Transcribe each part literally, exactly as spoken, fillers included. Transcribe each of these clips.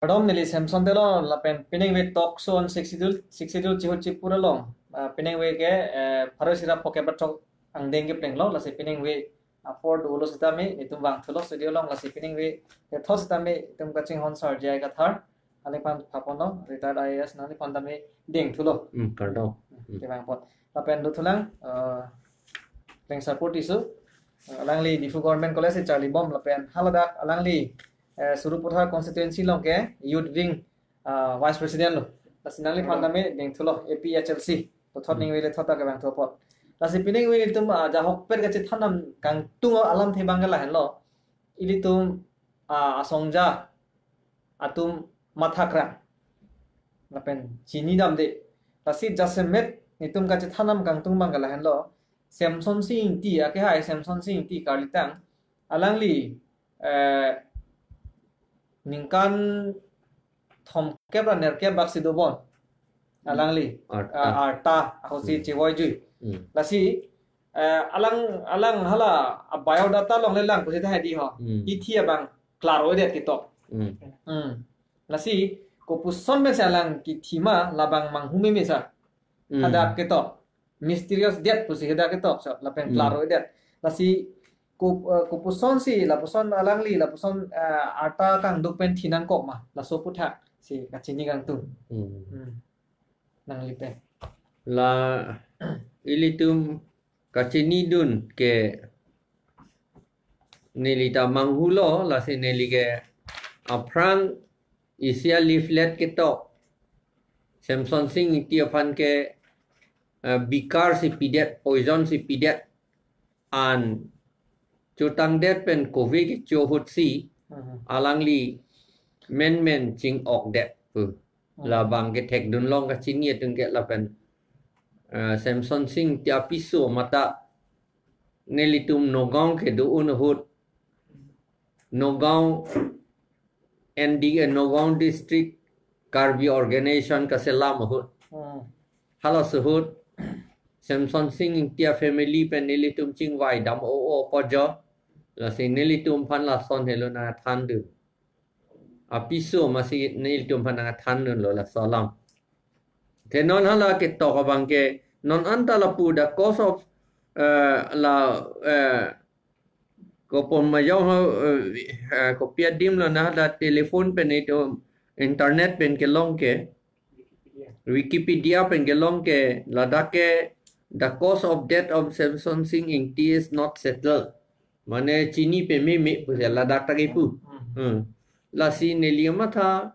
Kardom, neli Samson Teron lapen peningve Talk Show on Sixth Schedule, Sixth Schedule chihut chipur along. Ah, peningve ke, eh, pharo isi ra pho kep ra throk angdeng keplenglo, lasi peningve apor dolo sitame, itum vangthulo studio along, lasi peningve kethot sitame itum kachinghon Sar J I Kathar, alangli aphan phaponlo, retired I A S, alangli aphan tame dengthulo. Hmm, kardom. Hmm, Hmm. Kevang apot. Lapen dothulang, eh, Klengsarpo Tisso, eh, alangli Diphu Government College si charlibom, lapen haladak alangli, eh, Sarupathar constituency along ke youth wing, ah, vice president lo. Lasi nangliphan tame dengthulo A P H L C. To thot Hmm. ningve le thot ta kevangthu apot. Lasi peningve itum, ah, ajahok pen kachethan nam kangtung alamthe abang ke lahenlo. Ilitum, ah, asongja atum mathakrang lapen chinidamde. Lasi jasemet itum kachethan nam kangtung abang ke lahenlo. Samson Sing Ingti, akehai Samson Sing Ingti karlitang, alangli, eh, ningkan thomkep ra nerkep bak si dobom. Alangli, Arta. Ah, arta, ahut si Hmm. chevoijui. Hmm. Lasi, eh, alang, alang hala a-biodata along le lang pusi tahai dei ho. Hmm. Kithi abang klaro det ketok. Hmm. Hmm. Lasi, kopuson pensi alang kithi ma labang manghu meme sir. Hmm. Hadak ketok. Mysterious det pusi hadak ketok, so, lapen Hmm. klaro det. Lasi, ko-, eh, kopuson si, lapuson alangli, lapuson, eh, arta kangduk pen thinangkok ma, laso aphuthak si kachini kangtung. Hmm. Hmm. Nanglipen. La ilitum kachinidun ke neli ta manghulo, lasi neli ke aphrang isi a-leaflet ketok Samson Sing Ingti aphan ke, eh, bikar si pidet, poison si pidet, an chotangdet pen kove kecho ahut si, Mhm. alangli menmen ching-okdet pu. Mhm. Labang kethekdun long kachini atum ke lapen, eh, Samson Sing Ingti apiso mate nelitum Nagaon kedo-un ahut, Nagaon N D A, Nagaon District Karbi Organization kaselam ahut. Hmm. Halaso ahut Samson Sing Ingti a-family pen nelitum chingvai dam o o pojo. Lasi nelitum aphan lason helo nangthandun. Apiso masi nelitum aphan nangthandunlo laso alam. Te non hala ketok abang ke non anta lapu the cause of, eh, la, eh, kopon majong ho, eh, eh, kopi adim lo na la telephone pen itum internet pen kelong ke, Wikipedia pen kelong ke ladak ke the cause of death of Samson Sing Ingti is not settled. Mane chini pameme pusi ladak ta kipu. Hmm. Hmm. Lasi neli amatha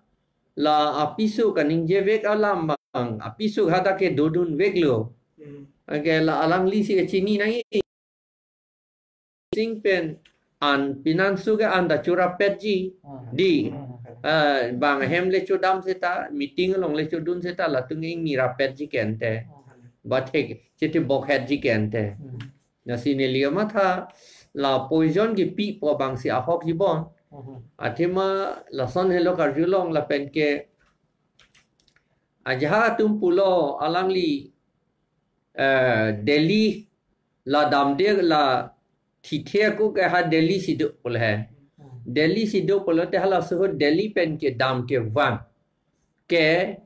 la apiso kaningjevek alam abang, apiso hadak ke dodunveklo. Hmm. Anke la alangli si kachini nangji. Sing pen an pinansu ke an ta chorapetji. Hmm. Dei. Hmm. Ah, bang ahem le chodam seta, meeting along le chodun seta, latum ingni rapetji ke ante. Hmm. Bathek, chete bokhetji ke ante. Hmm. Lasi neli amatha la poison kepipo abang si ahokji bon. Mhm. Athema lason helo karjulong lapen ke ajahak atum pulo alangli, eh, Delhi la damde la thithe ako ke ha Delhi si do pulo he. Mhm. Delhi si do pulote halaso ahut Delhi pen kedam kevang ke,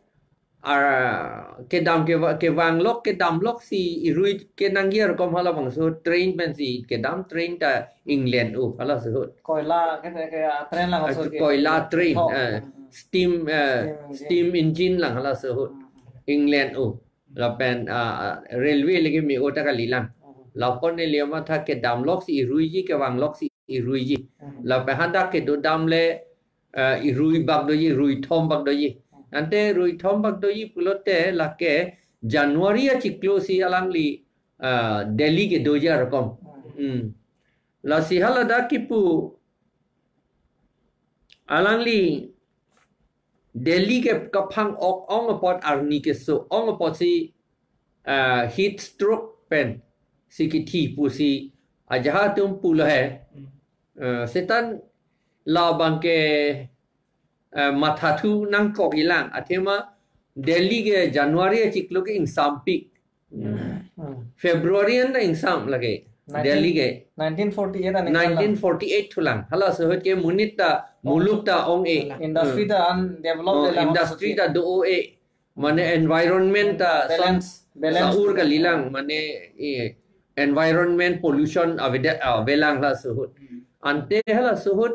ah, kedam keva-, kevanglok, kedamlok si irui kenangji arkom halabangso train pensi kedam, train ta England o halaso ahut. Koila ke, ke, ah, train lang Ah, so ke. Koila train, Oh. ah, Hmm, hmm. Steam, ah, Steam engine. Steam engine lang halaso ahut. Hmm, hmm. England o. Lapen, ah, ah, railway lake me-o ta kalilang. Hmm. Lapu neli amatha kedamlok si iruiji, kevanglok si iruiji. Hmm. Lapen hadak kedodam le, eh, irui bak doji, rui thom bak doji. Ante rui thom bak doji pulote lake January achiklo si alangli, eh, Delhi kedoji arkom. Hmm. Lasi haladak kipu alangli Delhi ke kaphang-ok ong apot, arni keso ong apot si, eh, heat stroke pensi kithi pusi ajahak atum pulo he. Hmm. Eh, seta labang ke, eh, mathathu nangkok-ilang. Athema Delhi ke January achiklo ke ingsampik. Hmm. Hmm. February an ta ingsam lake. Nineteen, Delhi ke. Nineteen forty-eight an ingsam lang. Nineteen forty-eight thulang. Halaso ahut ke monit ta Muluk ta ong-e. Industry ta undeveloped Oh, le lang industry ta do-e. Mane environment ta Balance, balance. Sa-ur kalilang, mane, eh, environment pollution avedet, ah, avelang laso ahut. Ante halaso ahut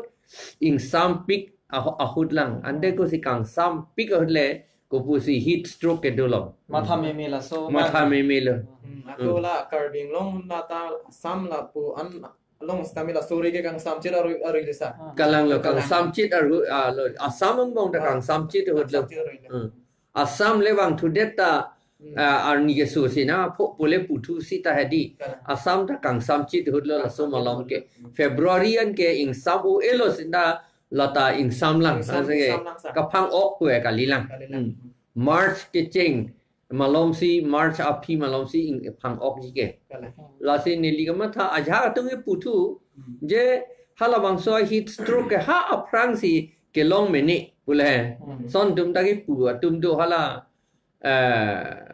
ingsampik aho-, ahut lang. Ante kosi kangsampik ahut le, kopusi heat stroke kedo long. Matha meme laso. Matha meme lo. Hmm, ato la Karbi Anglong la ta Assam lapu an along sitame laso ri ke kangsamchit arui, arui le sa. Kalang lo, kalang. Kangsamchit arui, ah, lo, Assam angbong ta Ah, kangsamchit ahut lo. Kangsamchit arui le. Hmm. Assam le vangthudet ta, Hmm. ah, arni keso si na, pho pule puthu sita hedi. Kalang. Assam ta kangsamchit ahut lo laso Kangsamchit malom ahut ke. Lo. February an ke ingsam o elo sita lata ingsam lang. Ingsam, Ase ke ingsam lang sa. Kaphang-ok pu e kalilang. Kalilang. Hmm. March kecheng malomsi, March aphi malomsi ing phang-okji ke. Kalang. Lasi neli kamatha ajahak atum ke puthu, Hmm. je halabangso heat stroke ke ha aphrangsi kelong mene pule. Hmm. Lason atum ta kepu atum do hala, eh,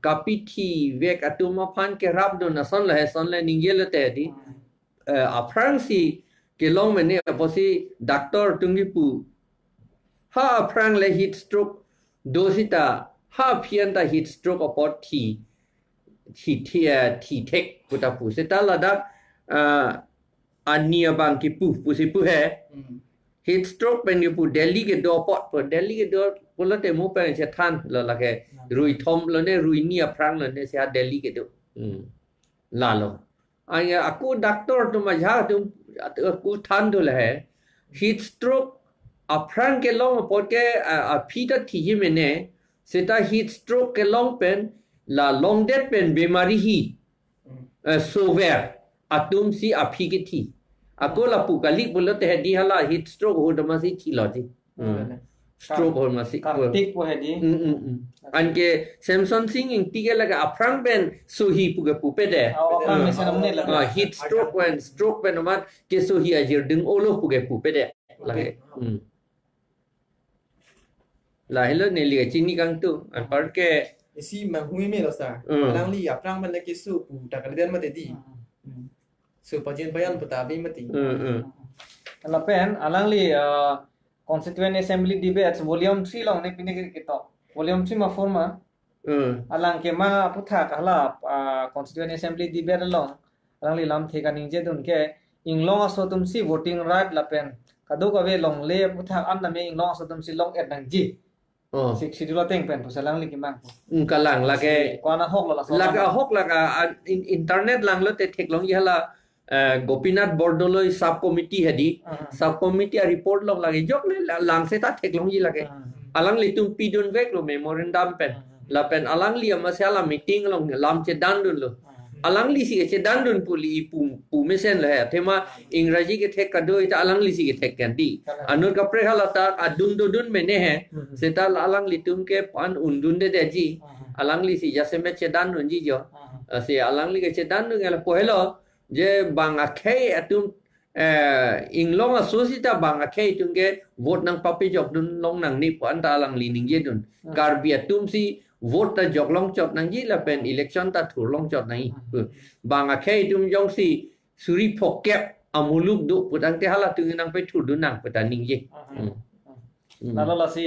kapithivek atum aphan kerapdun ason le, lason le ningje lote di. Hmm. Eh, aphrangsi kelong mene apotsi doctor atum kepu. Ha aphrang le heat stroke do sita, ha aphi an ta heat stroke apot thi, thi, thi, eh, thi thek pu ta pu. Seta ladak, ah, ani abang kepu, pusi pu he. Hmm. Heat stroke pen kepu Delhi kedo apot pu. Delhi kedo pulote mo pen chethan lo lake. Hmm. Rui thom lo ne, rui ni aphrang lo ne, si ha Delhi kedo. Hmm. Lalo. Aya, ako doctor atum ajahak atum, at-, ako than do le he. Heat stroke aphrang kelong apot ke, a, aphi ta thiji mene, seta heat stroke kelong pen, la longdet pen bemari hi, Hmm. eh, sover atumsi aphi kethi. Ako lapu kali pulote hedi hala heat stroke ahut amatsi thilo ji. Hmm. Hmm. Stroke ahut amatsi. Kartik pu hedi. Hmm, hmm, hmm. Anke Semsonsing Ingti ke lake aphrang pen sohi pu kepu pede. Oh, aphrang Hmm. mesen amne lake. Ah, heat stroke pen, stroke pen amat kesohi ajir ding-olo pu kepu pede. Lake. Hmm. Lahelo neli kachini kangtung. Anparke Isi manghui me lo sa. Hmm. Alangli aphrang pen le keso pu ta kaliden mati di. Hmm. So pajin payan pu ta abi mati. Hmm, hmm. Lapen alangli, ah, Constituent Assembly Debates Volume three along ne pine ke ketok. Volume three ma four ma? Hmm. Alang kemang aputhak hala, ah, Constituent Assembly Debate along alangli lamthe kaningje dun ke, Inglong aso atumsi voting right lapen kadokave longle aputhak an name Inglong aso atumsi long-et nangji. Oh. Sixth Schedule ateng pen pusi alangli kemang pu. Hmm, kalang lake. Ko-an ahok lo laso Lake alam. Ahok lake, ah, in-, internet langlote theklongji hala, eh, Gopinath Bordoloi sub committee hedi. Hmm. Sub committee a-report along lake jok le la-, lang seta theklongji lake. Hmm. Alanglitum pidunvek lo memorandum pen. Hmm. Lapen alangli amatsi hala meeting along lam chedan dunlo. Hmm. Alanglisi kechedan dun pu li pu, pu mesen lo he. Athema Ingraji kethek kado ita alanglisi kethek kan di. Kalang. Anut kaprek hala ta adung dodun mene he. Hmm. Seta la alanglitum ke pan undunde deji. Hmm. Alanglisi jasemet chedan dunji jo. Hmm. Ah, si alangli kechedan dun ke lapu helo. Je bang akhei atum, eh, Inglong aso sita bang akhei atum ke vote nangpapejok dun long nangne pu anta alangli ningje dun. Hmm. Karbi atumsi vote ta jok longchot nangji lapen election ta thur longchot nangji. Hmm. Bang akhei atum jongsi suri phokep amuluk do pu tangte halatum nangpethur dun nang pu ta ningje. Hmm. Hmm. Hmm. Lalo lasi,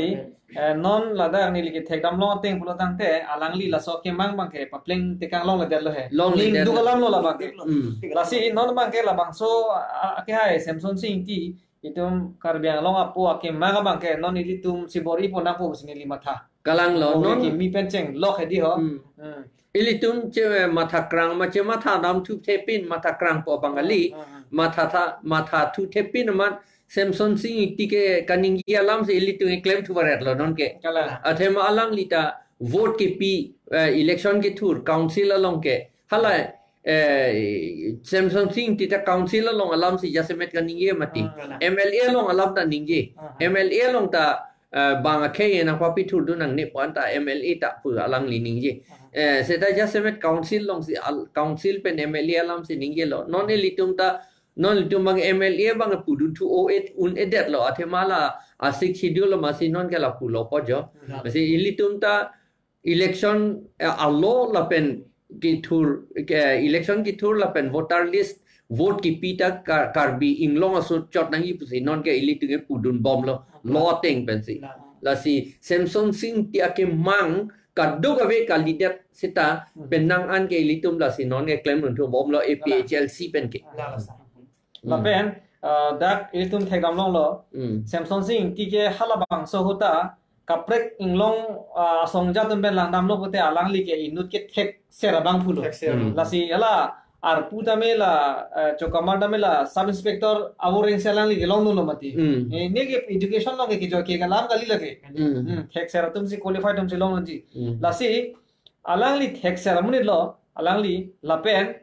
eh, non ladak neli kethekdam long ateng pulo tangte, alangli laso kemang abang ke papleng tekang longledet lo he. Longledet. Ning duk alam lo labang ke. Hmm. Lasi non abang ke labangso, a, a, ke hai Semsonsing Ingti, itum Karbi Anglong apo akemang abang ke, non ilitum si bor-ipo nangpo pusi neli matha. Kalang lo, Bor-i non kimi pen chenglok hedi ho. Hmm. Hmm. Ilitum che matha krang ma che matha dam thuthepin matha krangpo abang kali. Hmm, hmm, hmm. Matha tha, matha thuthepin amat Semsonsing Ingti ke kaningje alamsi ilitum keklem thuvaret lo non ke. Kalang. Athema alangli ta vote kepi, eh, election kethur council along ke. Hala, eh, Semsonsing Ingti ta council along alamsi jasemet kaningje mati. Hmm, kalang. M L A along alam ta ningje. Hmm, hmm. M L A along ta eh, bang akhei nangpapethur dun nangne pu anta M L A ta pu alangli ningje. Aha. Eh, seta jasemet council alongsi al-, council pen M L A alamsi ningje lo. Non ilitum ta, non ilitum abang M L A abang pudun thu o et un-edet lo. Athema la a-Sixth Schedule lo masi non ke lapu lopo jo. Hmm. Masi ilitum ta election, eh, alo lapen kethur, ke, election kethur lapen voter list vote kipi ta Kar-, Karbi Anglong aso chot nangji pusi non ke ilitum ke pudun bomlo, law ateng pensi. Lasi Semson Sing Ingti akemang kadokave kalidet seta, hmm, penang an ke ilitum lasi non ke klemdunthu bomlo A P H L C pen ke. Lala sa. Hmm. Lapen, uh, dak ilitum thekdam longlo. Hmm. Semson Sing Ingti ke halabangso ahut ta kaprek Anglong, uh, asongja atum pen langdamlo pute alangli ke inut ke thekser abang pulo. Thekser. Hmm. Lasi hala arpu tame la, uh, Chokamar tame la sub inspector avoreng si alangli ke longdunlo mati. Hmm. Eh, ne ke education along ke kejo ke alam kali lake. Hmm. Hmm, thekser atum si qualified atum si longdunji. Hmm. Lasi alangli thekser amonit lo, alangli lapen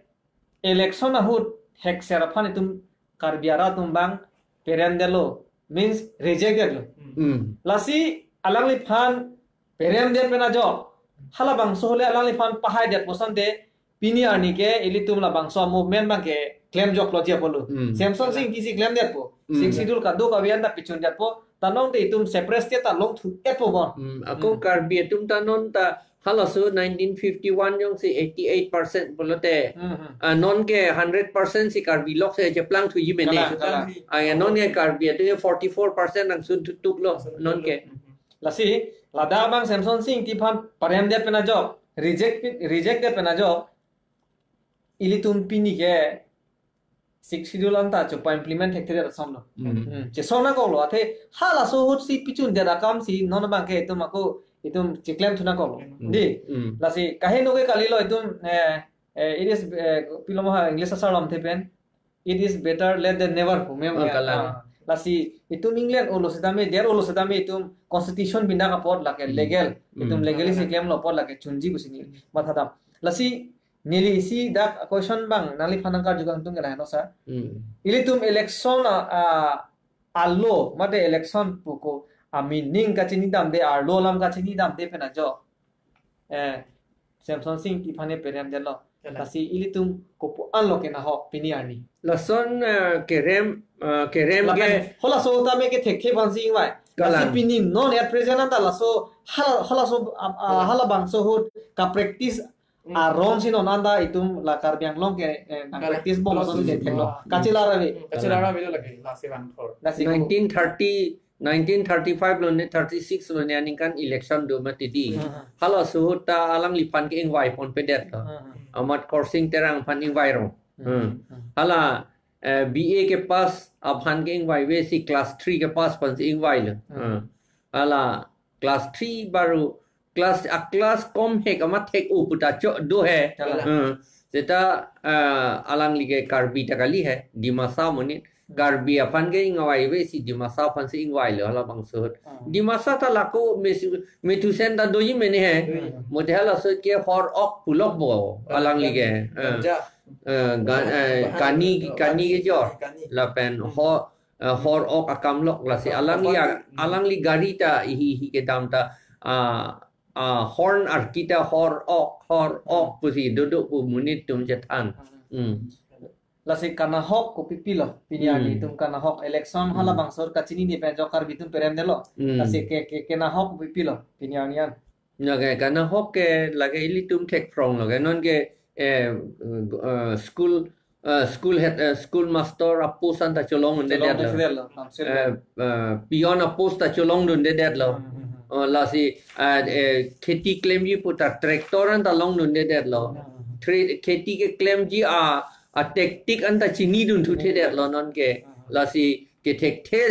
election ahut thekser aphan itum Karbi arat atum abang peremdetlo, means reject detlo. Hmm. Lasi alangliphan peremdet pen ajok halabangso ahut le alangliphan pahaidet pu asonte pini arni ke ilitum labangso movement abang ke klemjoklo ji apotlo. Hmm. Semson Sing Ingti si klemdetpo. Hmm. Sixth Schedule kadokave an ta pichundetpo. Ta non te itum separate state ta longthu-etpo bon. Hmm. Ako, hmm, Karbi atum ta non ta halaso nineteen fifty-one jongsi eighty-eight percent pulote, hmm, hmm, ah, non ke hundred percent si Karbi lok si cheplangthuji mene. Kalang, kalang. Ah, ya, non ke Karbi atum forty-four percent nangsun thutuklo non ke. Lasi ladak abang Semson Sing Ingti aphan peremdet pen ajok, reject, reject det pen ajok ilitum pini ke Sixth Schedule anta chopa implement thekthedet asonlo. Hmm. Hmm. Chesong nangkoklo, athe halaso ahut si pichundet akam si non abang ke itum ako itum cheklemthu nangkoklo. Hmm. Dei. Hmm. Lasi kaheno ke kalilo itum, eh, eh, it is, eh, pilo ma ha English asar lamthe pen, it is better late than never pu mem. Ah, ya, kalang. Ah. Lasi itum England olo setame, der olo setame itum constitution bindak apot lake, hmm, legal. Itum, hmm, legally si klemlo apot lake chunji pusi neli mathadam. Lasi neli isi dak question abang nangliphan nangkarju kangtung ke laheno sir. Hmm. Ilitum election a, a, alo mate election puko a meaning kachinidamde, arlo alam kachinidamde pen ajok, eh, Semson Sing Ingti aphan peremdetlo. Kalang. Lasi ilitum kopu anlo kenahok pini arni? Lason, eh, kerem, eh, kerem lapen ke halaso tame ke thekthe aphansi ingvai. Lasi, kalang, pini non at present anta laso hal-, halaso, ah, ah, halabangso ahut kapractice, hmm, aron si non anta itum la Karbi Anglong ke, eh, nang, kalang, practice bom laso, hmm, si thekthe lo. Hmm. Kachelar ave. Hmm, kachelar avelo lake, lasi vangthor. Lasi ko nineteen thirty, nineteen thirty-five lo ne, thirty-six lo ne aningkan election do mati dei. Hmm. Halaso ahut ta alangliphan ke ingvai ponpedetlo. Hmm. Amat Khorsing Terang aphan ingvairong. Hmm. Hmm. Hmm. Hala, eh, B A ke pass aphan ke ingvaive si class three ke pass aphan si ingvailo. Hmm. Hmm. Hala class three baru class, a class komhek amat thek-o puta cho do he. Kalang. Hmm. Seta, ah, alangli ke Karbi ta kali he, Dimasa amonit. Karbi aphan ke ingvaive si Dimasa aphan si ingvailo halabangso ahut. Hmm. Dimasa ta lako Methu-, Methusen ta doji mene he. Hmm. Mate halaso ahut ke hor ok pulok bo, hmm, alangli ke. Eh. Ganja. Eh, ga-, eh, kani, kani kejor. Kani. Lapen, hmm, ho-, eh, hor ok akam lok lasi, hmm, alangli, hmm, alangli gari ta ihi ihi kedam ta, ah, ah, horn arki ta hor ok, hor ok, hmm, pusi dodok pu monit atum chethan. Hmm. Hmm. Lasi kanahok kopi pilo pini arni, hmm, itum kanahok election, hmm, halabangso ahut kachinine pen ajok Karbi atum peremdetlo. Hmm. Lasi ke, ke, kenahok kopi pilo pini arni an? Lake kanahok ke lake ilitum thekphronglo ke non ke, eh, eh, school, eh, school head, eh, school master a post anta cholong un-edetlo. Cholongdetlo, council. Eh, eh, peon a post ta cholongdundedetlo. Hmm, hmm, hmm. Oh, lasi, eh, eh, kheti klemji puta tractor anta longdundedetlo. Hmm, hmm, hmm. Tre-, kheti keklemji a, a tactic anta chinidunthudetlo non ke. Hmm, hmm. Lasi kethekthe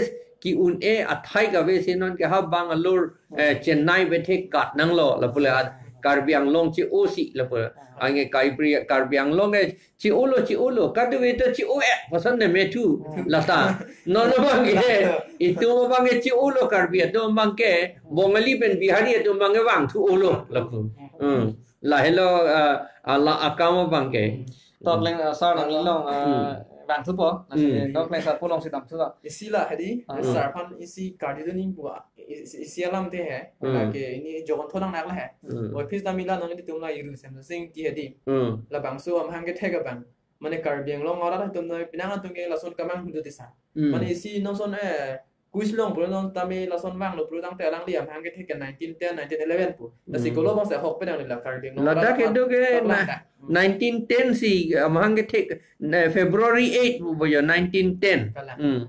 ki-un-e athai kave si non ke ha Bangalore, eh, Chennai bethe kat nanglo, lapu le at Karbi Anglong che-o si lapu. Anke Karbi, Karbi Anglong ke che-olo, che-olo, kadokave ta che-o-e pu ason ne methu lata. Non abang ke, itum abang ke che-olo, Karbi atum abang ke, Bongali pen Bihari atum abang ke vangthu-olo lapu. Hmm. Lahelo, ah, ala akam abang ke. Tok leng, ah, sir, nang, hmm, ilong, ah, hmm, vangthupo, nasi, hmm, tok leng sir pu along si damthu ta. Isi la hedi, ah, sir aphan isi kardidun ingpu a, isi, isi alamthe he, hmm, lake ini jogon tholang nak la he. Hmm. Office damila nang ilitum la iru Semson Sing Ingti hedi. Hmm. Labangso amahang kethek abang. Mane Karbi Anglong arat atum na pinang atum ke lason kamang hundu tisa. Hmm. Mane isi non ason, eh, Quiz long pulo non tame lason vanglo pulo tangte alangli amahang kethek ke nineteen ten, nineteen eleven pu. Lasi Hmm. kolo bangsi ahok pedang nila Karbi Anglong. Ladak Ladak itu ke Ladak na- ta. Hmm. nineteen ten si amahang kethek, na, February eight pu boyo nineteen ten. Kalang. Hmm.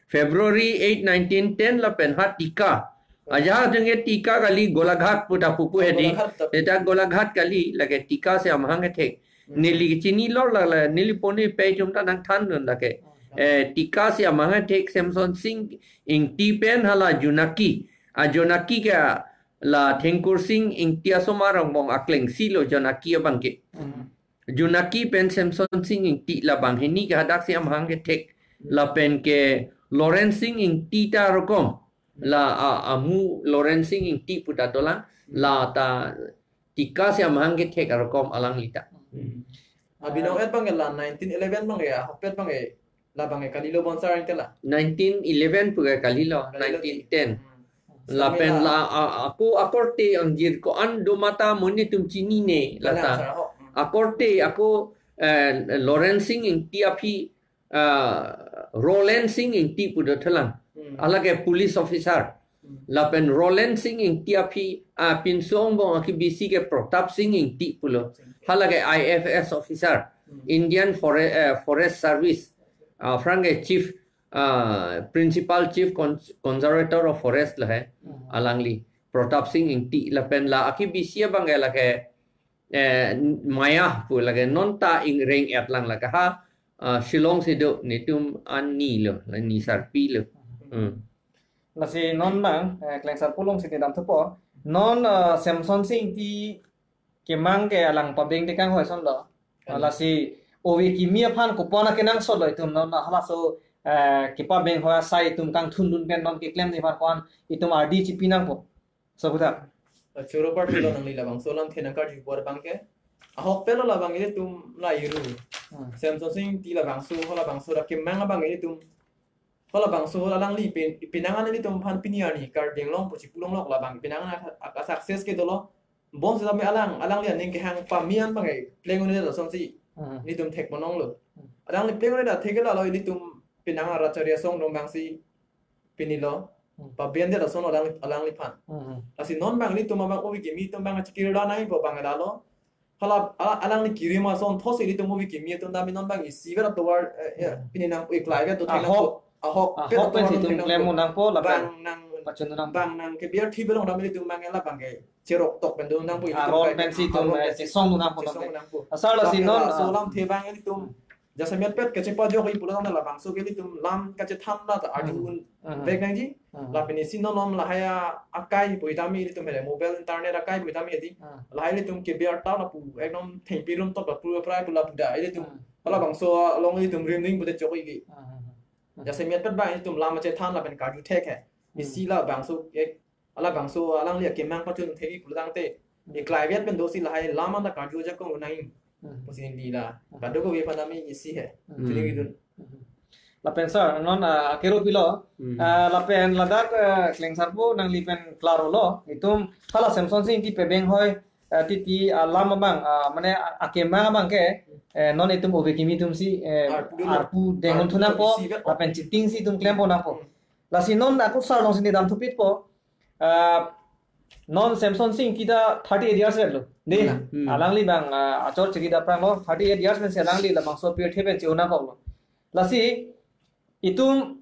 February eight, nineteen ten lapen ha Tika. Ajahak jengke Tika kali, Golaghat pu ta pupu hedi. Golaghat ta. Eta Golaghat kali, lake Tika si amahang kethek. Hmm. Neli chinilo la la, neli poni pei chum ta nangthandun lake. Hmm. Eh, Tika si amahang kethek Semson Sing Ingti pen hala Junaki. A Junaki ke la Thengkur Sing Ingti asomar angbong akleng si lo Junaki abang ke. Hmm. Junaki pen Semson Sing Ingti labang hini ke hadak si amahang kethek. Hmm. Lapen ke Lawrence Sing Ingti ta rokom. La a, amu Lawrence Sing Ingti pu ta dolang. Hmm. La ta Tika si amahang kethek arokom alangli ta. Hmm. Abinong et bang ke la nineteen eleven bang ke, ahokpet bang ke, la bang ke kalilo bonsar ang tela. Nineteen eleven pu ke kalilo, Kalilo nineteen ten. Hmm. Lapen Samela. La a, ako akorte angjir ko-an do mata monit atum chinine Kalang lata. Sar ahok. Hmm. Akorte ako, eh, Lawrence Sing Ingti aphi, ah, Roland Sing Ingti pu do thelang. Hmm. Alake police officer. Hmm. Lapen Roland Sing Ingti aphi, ah, pinso angbong akibisi ke Pratap Sing Ingti pulo. Sing. Halake I F S officer, Hmm. Indian Fore-, eh, Forest Service, ah, aphrang ke chief, ah, principal chief con-, conservator of forest lahai, Hmm. alangli. Pratap Sing Ingti lapen la akibisi abang ke lake, eh, Maya pu lake non ta ingreng et lang lake ha, ah, Shillong si do netum an ni lo, la ni sarpi lo. Hmm. Lasi non bang, eh, Klengsar Pulong si nidam thupo. Non, eh, Semson Sing Ingti kemang ke alang pabeng tekang hoi son lo. Kan. Lasi ove kimi aphan kopona kenangsot lo itum non halaso, eh, kepabeng hoi asai itum kangthundun pen non keklem ni aphan ko-an itum ardi chipi nangpo. So puta. Choro party lo nangli labangso alamthe nangkarju bor bang ke. Ahokpet lo labang ilitum la iru. Hmm. Semson Sing Ingti labangso, halabangso dak kemang abang ilitum. Halabangso alangli pen, penang an ilitum aphan pini arni Karbi Anglong pusi pulonglok labang penang an a, a, a success ke dolo. Bonsitame alang, alangli aning kehang pame an bang ke pleng un-e lason si Hmm. ilitum thek ponong lo. Hmm. Alangli pleng un-e ta thek ke lalo ilitum penang an Rachari Asong dong bang si pini lo. Hmm. Pabian dia lason alangli, alangliphan. Hmm. Lasi non bang ilitum abang ove kimi atum bang chikir da nai bo bang lalo. Hala, ala, alangli kiri ma son thos ilitum ove kimi atum dami non bang isi vet atovar, eh, ya, Hmm. pini nang iklai vet do thek nang Ahok. Ahok, Ahok vet pen atovar si dong itum thek nang klem po. Nangpo lapen Bang nang, pachun nang. Bang nang ke biar thi belong dami ilitum bang la bang ke cherok tok pen do nangpo ilitum Aron bang pen ke si itum, aron eh, pen si chesong do nangpo chesong nangpo. Nangpo. Asar lasi Bang non, la ah, so alamthe bang ilitum. Jasemet pet kachepajok-i pulo tangte labangso ke ilitum lam kachethan la ta arju Hmm. un Hmm. vek nangji. Hmm. Lapen isi non non lahai a-, akai pu itame ilitum hele mobile internet akai pu itame di. Hmm. Lahai ilitum kebiar ta lapu ekdom thengpi rum tok lapu prai pu lapu da ilitum. Hmm. Halabangso along ilitum rim ring pute chok-i ke. Hmm. Jasemet pet bang ilitum lam kachethan lapen karju thek he. Hmm. Isi labangso ek Halabangso alangli akemang pachun thek-i pulo tangte. Hmm. Iklai vet pen dosi lahai lam an ta karju ajakong lo nangji. Hmm. Pusi neli la. Hmm. Kadokave aphan ami isi he. Hmm. Chini gidun. Hmm. Lapen sir, non, ah, akero pilo. Hmm. Ah, lapen ladak, ah, Klengsar pu nangli pen klaro lo. Itum hala Semson Sing Ingti pabeng hoi, ah, titi, ah, lam abang, ah, mane, ah, akemang abang ke, eh, non itum ove kimi atum si, eh, Arpu dolo. Arpu dengon Arpu thu nangpo, isi vet. Lapen chiting si itum klem pon nangpo. Hmm. Lasi non ako sir along si nidam thupitpo. Ah, non Semson Sing Ingti ta thirty eight years lo. Dei, Hmm. alangli bang, ah, achor chiri daprang lo, thirty eight years pen si alangli labangso pirthe pen che-o nangkok lo. Lasi itum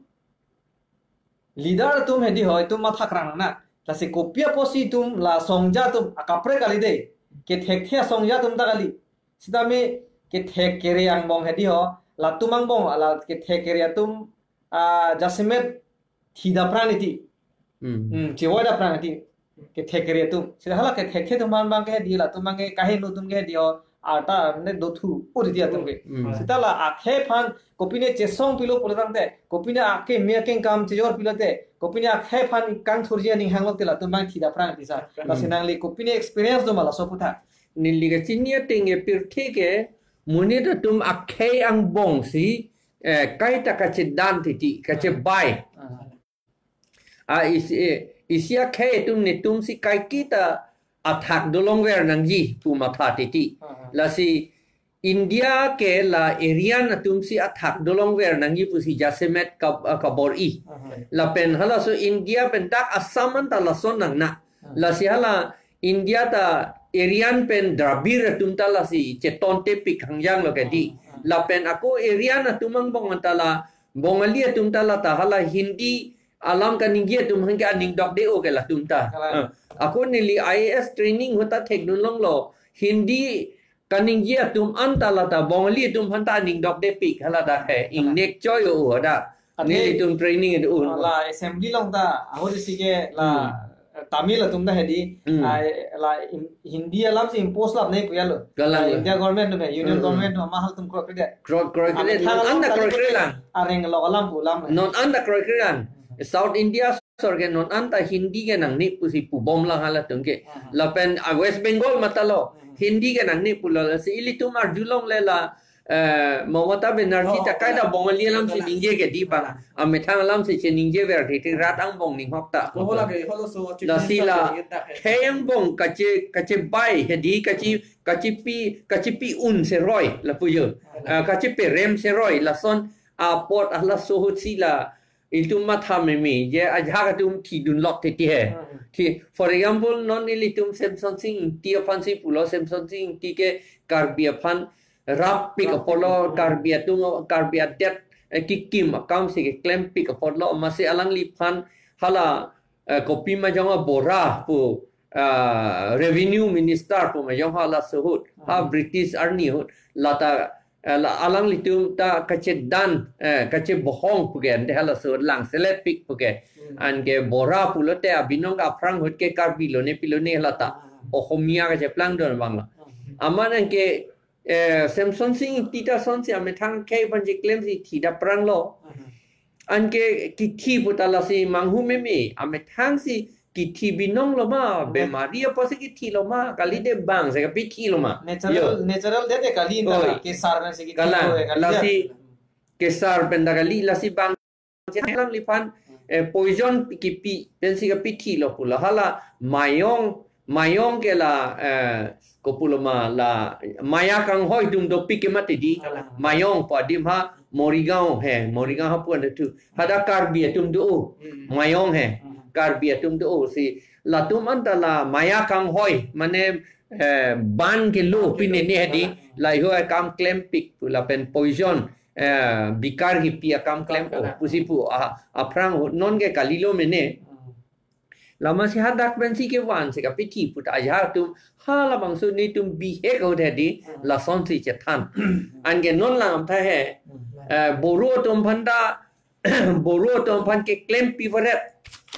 leader atum hedi ho, itum matha krang nang. Lasi kopi apotsi itum la songja atum akaprek kali dei. Kethekthe songja atum ta kali. Sitame kethek kere angbong hedi ho, latum angbong, la kethek kere atum, ah, jasemet thi daprang titi. Hmm. Hmm, chevoi daprang titi. Kethek kere atum. Sita hala kethekthe atum abang ke hedi latum abang ke kaheno atum ke hedi ho. Arta ne dothu uri dia atum ke. Hmm. Sita la akhei aphan kopine chesong pilo pulo tangte. Kopine akeme akengkam chejor pilo te. Kopine akhei aphan kangthurji aning hanglo te latum abang thi daprang titi sir. Hmm. Lasi nangli kopine experience do ma laso aphuthak. Neli kachini ateng ke pirthe ke monit atum akhei angbong si, eh, kaita kachedan titi, kachebai. Ah. Ah, isi, eh, isi akhei atum netum si kaiketa athak dolongver nangji pu matha titi. Ah, ah. Lasi India ke la Aryan atum si athak dolongver nangji pusi jasemet kab-, ah, kabor-i. Aha. Lapen halaso India pen dak Assam anta lason nangna. Aha. Lasi hala India ta Aryan pen Dravid atum ta lasi cheton tepik hangjang lo ke di. Aha. Lapen ako Aryan atum angbong anta la Bongali atum ta la ta hala Hindi alam kaningje atum hangke aning dokde-o ke latum ta. Kalang. Ah. Ako neli I A S training ahut ta thekdun longlo. Hindi kaningje atum anta la ta Bongali atum aphan ta aning dokdepik hala ta he. Kalang. Ingnek choi-o dak. Ate nelitum training do. Oh, la assembly along ta ahut isi ke la, hmm, eh, Tamil atum ta hedi. Hmm. Ai, la in-, Hindi alam si impose lap ne puya lo. Kalang. La India government atum, union, hmm, government atum, mahal atum kroikre. Kroikre. Amethang alam anta ta kroikre lang. Areng lo alam pu alam. Non anta kroikre lang. South India asor ke non anta Hindi ke nangne pusi pubom lang halatum ke. Aha. Lapen, ah, West Bengal matalo. Aha. Hindi ke nangne pulo, lasi ilitum arjulongle la, eh, Mamata Banerjee, oh, ta kaita, oh, Bongali alam si, oh, ningje ke di bang. Ah. Amethang alam si cheningjever di, di rat angbong ninghok ta. Oh, lake, halaso, lasi la, khei angbong kache, kachebai hedi, kache, kachepi, kachepi un seroi lapu jo. Ah, kacheperem seroi lason apot halaso ahut si la ilitum matha meme, je ajahak atum thidun lok titi he. Hmm. Thi, for example, non ilitum Semsonsing Ingti aphan si pulo, Semsonsing Ingti ke Karbi aphan rappik, rappik apotlo, hmm, Karbi atum, Karbi adet, eh, kekim akam si keklempik apotlo, amatsi alangliphan hala, eh, kopi majong a Bora pu, ah, revenue minister pu majong halaso ahut, ha, hmm, British arni ahut, lata, eh, la alanglitum ta kachedan, eh, kachebohong pu ke ante halaso ahut langselepik pu ke. Hmm. Anke Bora pulote abinong aphrang ahut ke Karbi lone pilone lata. Ah. Ohomia kacheplangdun bang la. Hmm. Amat anke, eh, Semsonsing Ingti ta sonsi amethang khei aphan cheklem si thi daprang lo. Hmm. Anke kithi pu ta lasi manghu meme, amethang si kithi binong lo ma, hmm, bemari apotsi kithi lo ma, kalite bang si kapithi lo ma. Natural, yo, natural death kali ta. Oi. Kesar pen si kithi, kalang, lo, kali lasi ya. Kesar pen ta kali, lasi bang alangliphan, eh, poison kipi pensi kapithi lo pulo. Hala Mayong, Mayong ke la, eh, kopulo ma la, maya kanghoi atum dopik ke mati di. Kalang. Mayong pu adim ha Morigaon he, Morigaon hapu anta tu. Hadak Karbi atum do-o. Hmm. Mayong he. Hmm. Karbi atum do-o si. Latum anta la maya kanghoi, mane, eh, ban kelo, ban kelo, pinene hedi. Kalang. Lahei akam klempik pu lapen poison, eh, bikar kipi akam klem-o, kalang, pusi pu, ah, aphrang ahut non ke kalilo mene. Hmm. Lama si hadak pensi kevan si kapithi pu ta ajahak atum, ha labangso netum bihek ahut hedi, hmm, lasonsi chethan. Hmm. Anke non lang tha he, hmm, eh, Boro atum aphan ta, Boro atum aphan keklempi varet.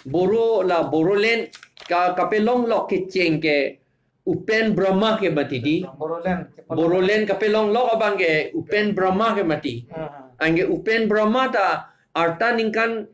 Boro la Bodoland ka, kapelong lok kecheng ke Upen Brahma ke mati di. Bodoland, kepala. Bodoland kapelong lok abang ke Upen Brahma ke mati. Ah. Anke Upen Brahma ta arta ningkan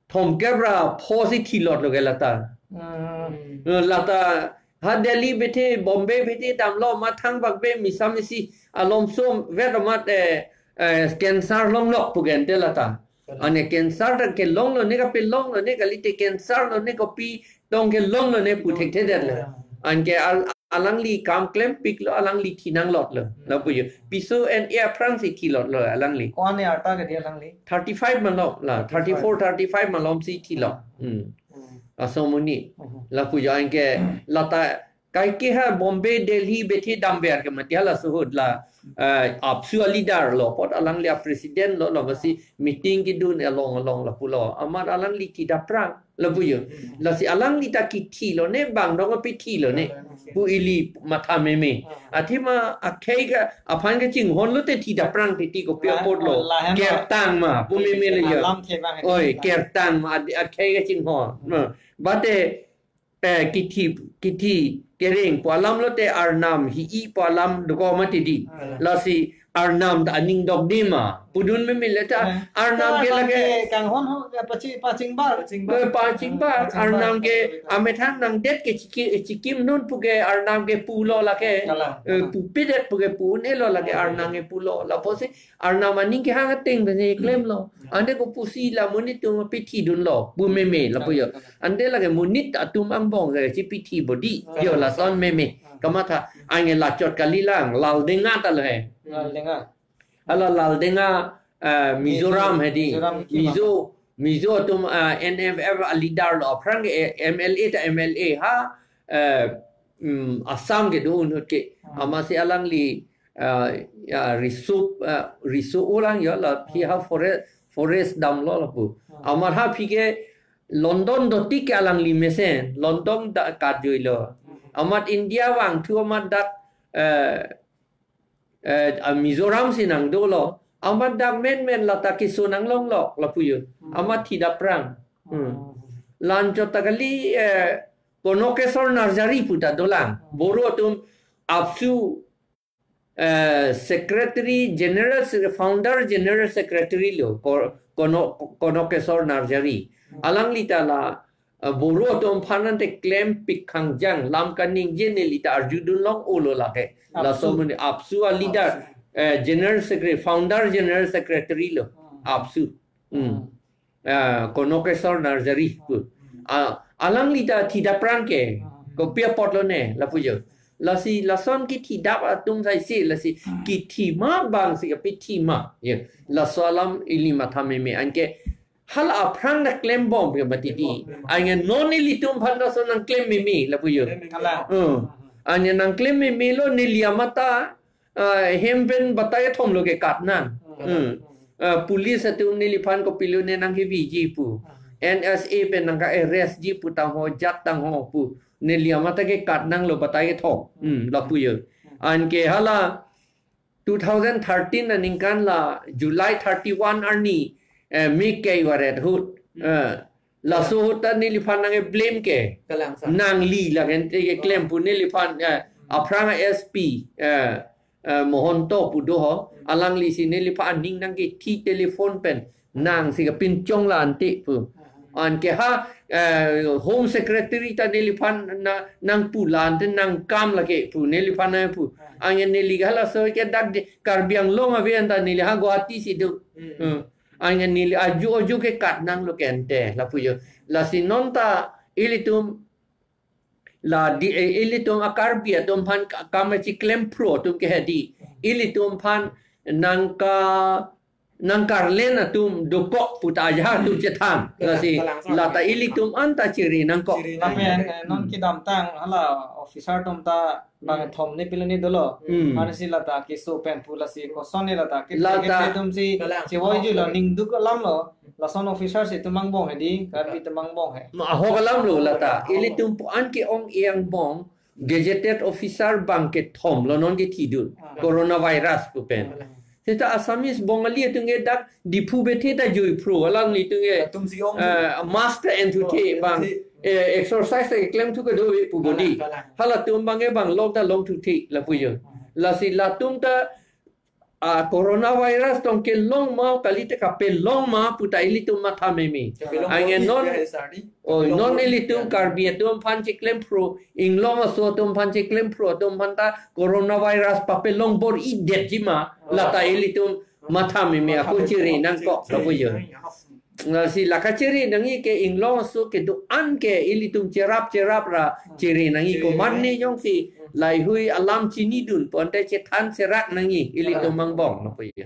thomkep ra pho si thilot lo ke lata. Hmm. Eh, lata ha Delhi bethe, Bombay bethe damlo, mathang bak be misa misi alomso vet amat, eh, eh, cancer longlok pu ke ante lata. Kalang. Ane cancer ta kelong lone, kapelong lone, kalite cancer lone, kopi tong kelong lone pu thekthedet le. Kalang. Anke al-, alangli kam klempik lo, alangli thi nanglot lo. Hmm. Lapu jo. Piso N A aphrang si thilot lo alangli. Ko-an arta ke di alangli? Thirty-five malom la, thirty-four, thirty-five malom si thilo. Hmm. Hmm. Aso amonit. Hmm. Lapu jo anke lata kaike ha Bombay, Delhi bethe damver ke mati halaso ahut la, eh, AAPSU a leader lo, apot alangli a president lo, lama si meeting kedun along along lapulo. Amat alangli thi daprang lapu jo. Hmm. Lasi alangli ta kithi lone bang dong apithi lone. Hmm. Pu ili matha meme. Hmm. Athema akhei ke aphan kachinghon lote thi daprang titi, kopi, la, apot lo. La, hem, kertang ma pu meme le jo. Alam kebang. Oi, kertang ma ad-, akhei kachinghon. Hmm. Ma, bate, eh, kithi, kithi kereng pu alam lote arnam hi-i pu alam dokok mati di. Hmm. Lasi arnam ta aning dokde ma. Pudun meme le ta, eh, Arnam ke lake, kanghon ho, ya, pachi, pachingbar. Pachingbar. Eh, pachingbar, pachingbar. Arnam ke amethang nangdet ke chiki-, chikim non pu ke Arnam ke pulo lake. Kalang. Eh, pupidet pu ke pu-un-elo lake, hmm, Arnam ke pulo. Lapusi Arnam aning kehang ateng pen si klemlo. Hmm. Ante kopusi la monit atum apithidunlo, pu meme lapu jo. Kalang. Ante lake monit atum angbong ke chipithi bodi. Hmm. Jo lason meme. Hmm. Kamatha, ange lachot kalilang, Laldenga ta lo he. Laldenga. Hala Laldenga, eh, Mizoram hedi. Mizoram ki Mizo, Mizo atum, eh, N F F a leader lo. Aphrang ke, eh, M L A ta M L A ha, eh, mm, Assam kedo ahut ke. Hmm. Amatsi alangli, eh, ya, riso, eh, riso-o lang ya la, phi ha, hmm, forest, forest damlo lapu. Hmm. Amat ha phi ke London dotik ke alangli mesen, London ta kat juilo. Hmm. Amat India vangthu amat dak, eh, eh, a Mizoram si nangdolo. Amat dak menmen lata keso nanglonglo, lapu jo. Hmm. Amat thidap prang. Hmm. Hmm. Lanchot ta kali, eh, Konokesor Narzary pu ta dolang. Hmm. Boro atum AAPSU, eh, Secretary General, Founder General Secretary lo, Ko-, Kono-, Konokesor Narzary. Hmm. Alangli ta la, eh, Boro atum aphan ante klempik khangjang, lam kaningje neli ta arjudun long-olo lake. AAPSU. Laso monit AAPSU a leader, AAPSU, eh, General Secretary, Founder General Secretary lo, hmm, AAPSU. Hmm. Hmm. Eh, Konokesor Narzary pu. Hmm. Ah, alangli ta thidap prang ke, hmm, kopi apotlo ne, lapu jo. Lasi lason kethidap atum saisi, lasi, hmm, kethi ma bang si kapithi ma. Ya. Laso alam ili matha meme anke hala aphrang ta klembom ke matiti. Klembom, klembom. Anke non ilitum aphan laso nangklem meme, lapu jo. Klem meme. Kalang. Hmm. Anke nangklem meme lo neli amat ta, ah, hem pen batai kethom lo ke kat nang. Hmm. Hmm. Ah, police atum neliphan kopilo ne nangkeviji pu. Hmm. N S A pen nangka-arrest ji pu tangho, jat tangho pu. Neli amat ta ke kat nanglo batai kethom. Hmm. Hmm, lapu jo. Hmm. Anke hala two thousand thirteen aningkan la July thirty-one arni, eh, me kaivaret ahut. Hmm. Eh, laso ahut ta neliphan nangke-blame ke. Kalang sa. Nangli la kente keklem pu neliphan, eh, aphrang a S P, eh, eh, Mohonto pu do ho. Hmm. Alangli si neliphan aning nangkethi telephone pen. Nang si kapinchong la ante pu. Hmm. Anke ha, eh, Home Secretary ta neliphan na, nangpu la ante nangkam lake pu, neliphan nangpu. Hmm. Anke neli ke halaso ke dak de Karbi Anglong ave anta neli ha Guwahati si do. Hmm. Hmm. Anke neli aju aju ke kat nanglo kente, lapu jo. Lasi non ta ilitum la di, eh, ilitum a Karbi atum aphan ka-, kam chiklem phro atum ke hedi. Ilitum aphan nangka, nangkarlen atum dokok pu ta ajahak atum chethan. Kalang, lasi kalang, kalang. Lata ilitum anta chiri nangkok. Chiri nangkok. Lapen, eh, non kedamtang hala officer atum ta bang, hmm, thom ne pilo ne dolo. Hmm. Mane si lata keso pen pu lasi koson ne lata ke, lata ke atum si, kalang, si voi julo, ningduk alam lo. Lason officer si atum angbong hedi, Karbi atum angbong he. Ma ahok alam lo lata. Ahok. Ilitum pu anke ong-e angbong, gazetted officer bang kethom lo non kethidun. Ah. Coronavirus pu pen. Ah. Seta Assamese Bongali atum ke dak Diphu bethe ta jui phro, alanglitum ke, atum si ong, eh, mask ta enthu the, ong, bang, enthu the, eh, exercise ta keklem thu kedo pu bodi. Kalang, kalang. Halatum bang ke bang long ta longthu the, lapu jo. Hmm. Lasi latum ta, ah, coronavirus tong kelong ma, kalite kapelong ma pu ta ilitum matha meme. Kapelong, anke bodi non, ya, sardi. Oh, kapelong non bodi, ilitum, ya, Karbi atum aphan chiklem phro, Inglong aso atum aphan chiklem phro atum aphan ta coronavirus papelong bor-idet ji ma, oh, lata ilitum matha meme, matha ako meme, chiri nangkok, chiri, lapu jo. Chiri nangkok. Lasi la kachiri nangji ke Inglong aso kedo-an ke ilitum cherap cherap ra chiri nangji. Chiri ko nangji. Mane jongsi laheihui alam chinidun pu ante chethan serak nangji ilitum, ah, angbong, lapu jo.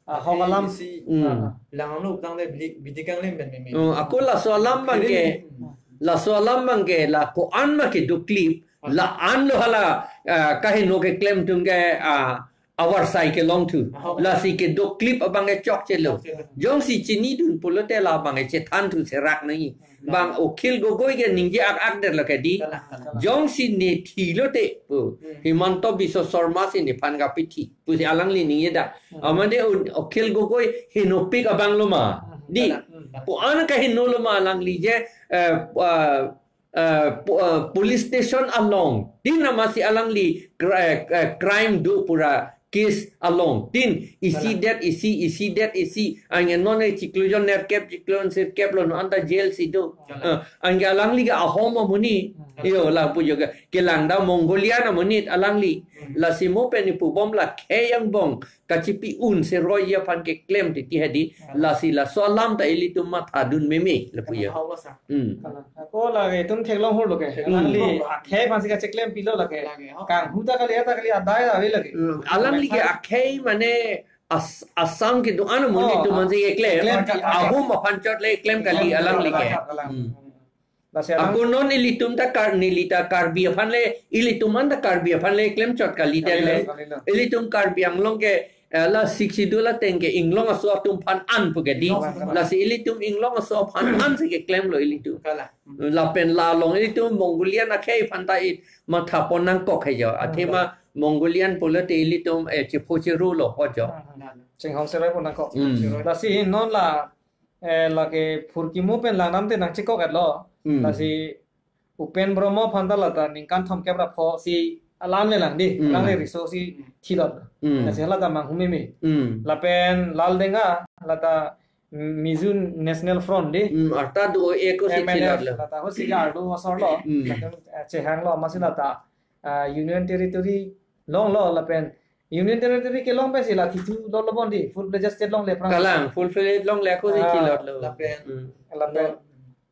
Ah, ahok alam. Isi, hmm, ah, ah, lang anu tangte bidi, bidi kanglem pen meme. Oh, ako laso alam bang ke, hmm, laso alam bang ke la ko-an ma kedoklip, ah, la-an lo hala, ah, kaheno keklem atum ke, ah, avarsai kelong thu. Ah, okay. Lasi kedoklip abang ke chokche lo. Chokche lo. Jongsi chinidun pulote la bang ke chethan thu serak nangji. Hmm. Bang Akhil Gogoi ke ningje ak-ak det lo ke di. Kalang, kalang. Jongsi ne thilote pu, hmm, Himanta Biswa Sarma si nephan kapithi pusi alangli ningje da. Hmm. Amade un-, Akhil Gogoi henopik abang lo ma. Hmm. Di. Kalang. Hmm. Pu an kaheno lo ma alangli je, eh, eh, eh, po-, eh, police station along. Di nama si alangli cri-, eh, crime do pura case along tin isi Kalang. det isi, isi det isi, anke non e chiklo jon nerkep, chiklo jon sirkep lo, non anta jail si do. Kalang. Eh, anke alangli ke ahom amonit. Hmm. Iyo, lapu jo ke, kelang ta Mongolian amonit alangli. Hmm. Lasi mo pen ipu bom la khei angbong kachipi un se roi aphan keklem titi hedi. Hmm. Lasi laso alam ta ilitum mathadun meme lapu jo. Hau lo sa. Hmm. Kalang. Ako lake itum theklong hur lo ke. Theklong Alangli hur lo. akhei aphansi kacheklem pilo lake. Lake, ho. Kanghu ta kali, ta kali adai ave lake. Hmm. Alangli ke Kalang. akhei mane as-, Assam kedo-an amonit Oh, atum aphansi keklem. keklem. Ahum aphan chot le klem kali Kalang. alangli ke. Kalang. Hmm. Lasi alang Ako non ilitum ta Kar-, neli ta Karbi aphan le, ilitum anta Karbi aphan le klem chot kali Kali det le. lo, kali lo. Ilitum Karbi Anglong ke, eh, la Sixth Schedule ateng ke inglong aso atum aphan an pu ke di. Inglong aso atum aphan. Lasi ilitum inglong aso aphan an si keklem lo ilitum. Kalang. Lapen la along ilitum Mongolian akhei aphan ta i matha pon nangkok hai jo. Athema Mongolian pulote ilitum, eh, chepho cheru lo ho jo. Kalang. Chinghong seroi pon nangkok. Hmm. Lasi non la eh, lake Phurkimo pen Langnam te nangchekok-et lo. Hmm. Lasi Upen Brahma aphan ta lata ningkan thomkep ra pho si alam le lang di, Hmm. lang le riso si thilot. Hmm. Lasi hala ta manghu meme. Hmm. Lapen Lal Denga lata Mizo National Front di. Hmm, arta do eko si M N F thilot lo. lata ho si arlo asor lo. Hmm. Lapen, eh, chehang lo amatsi lata ah, Union Territory long lo lapen Union Territory kelong pensi la thithu lo lo bon di, full fledged state longle aphrang. Kalang, full fledged longle ako si Ah, thilot lo. lapen Hmm. lapen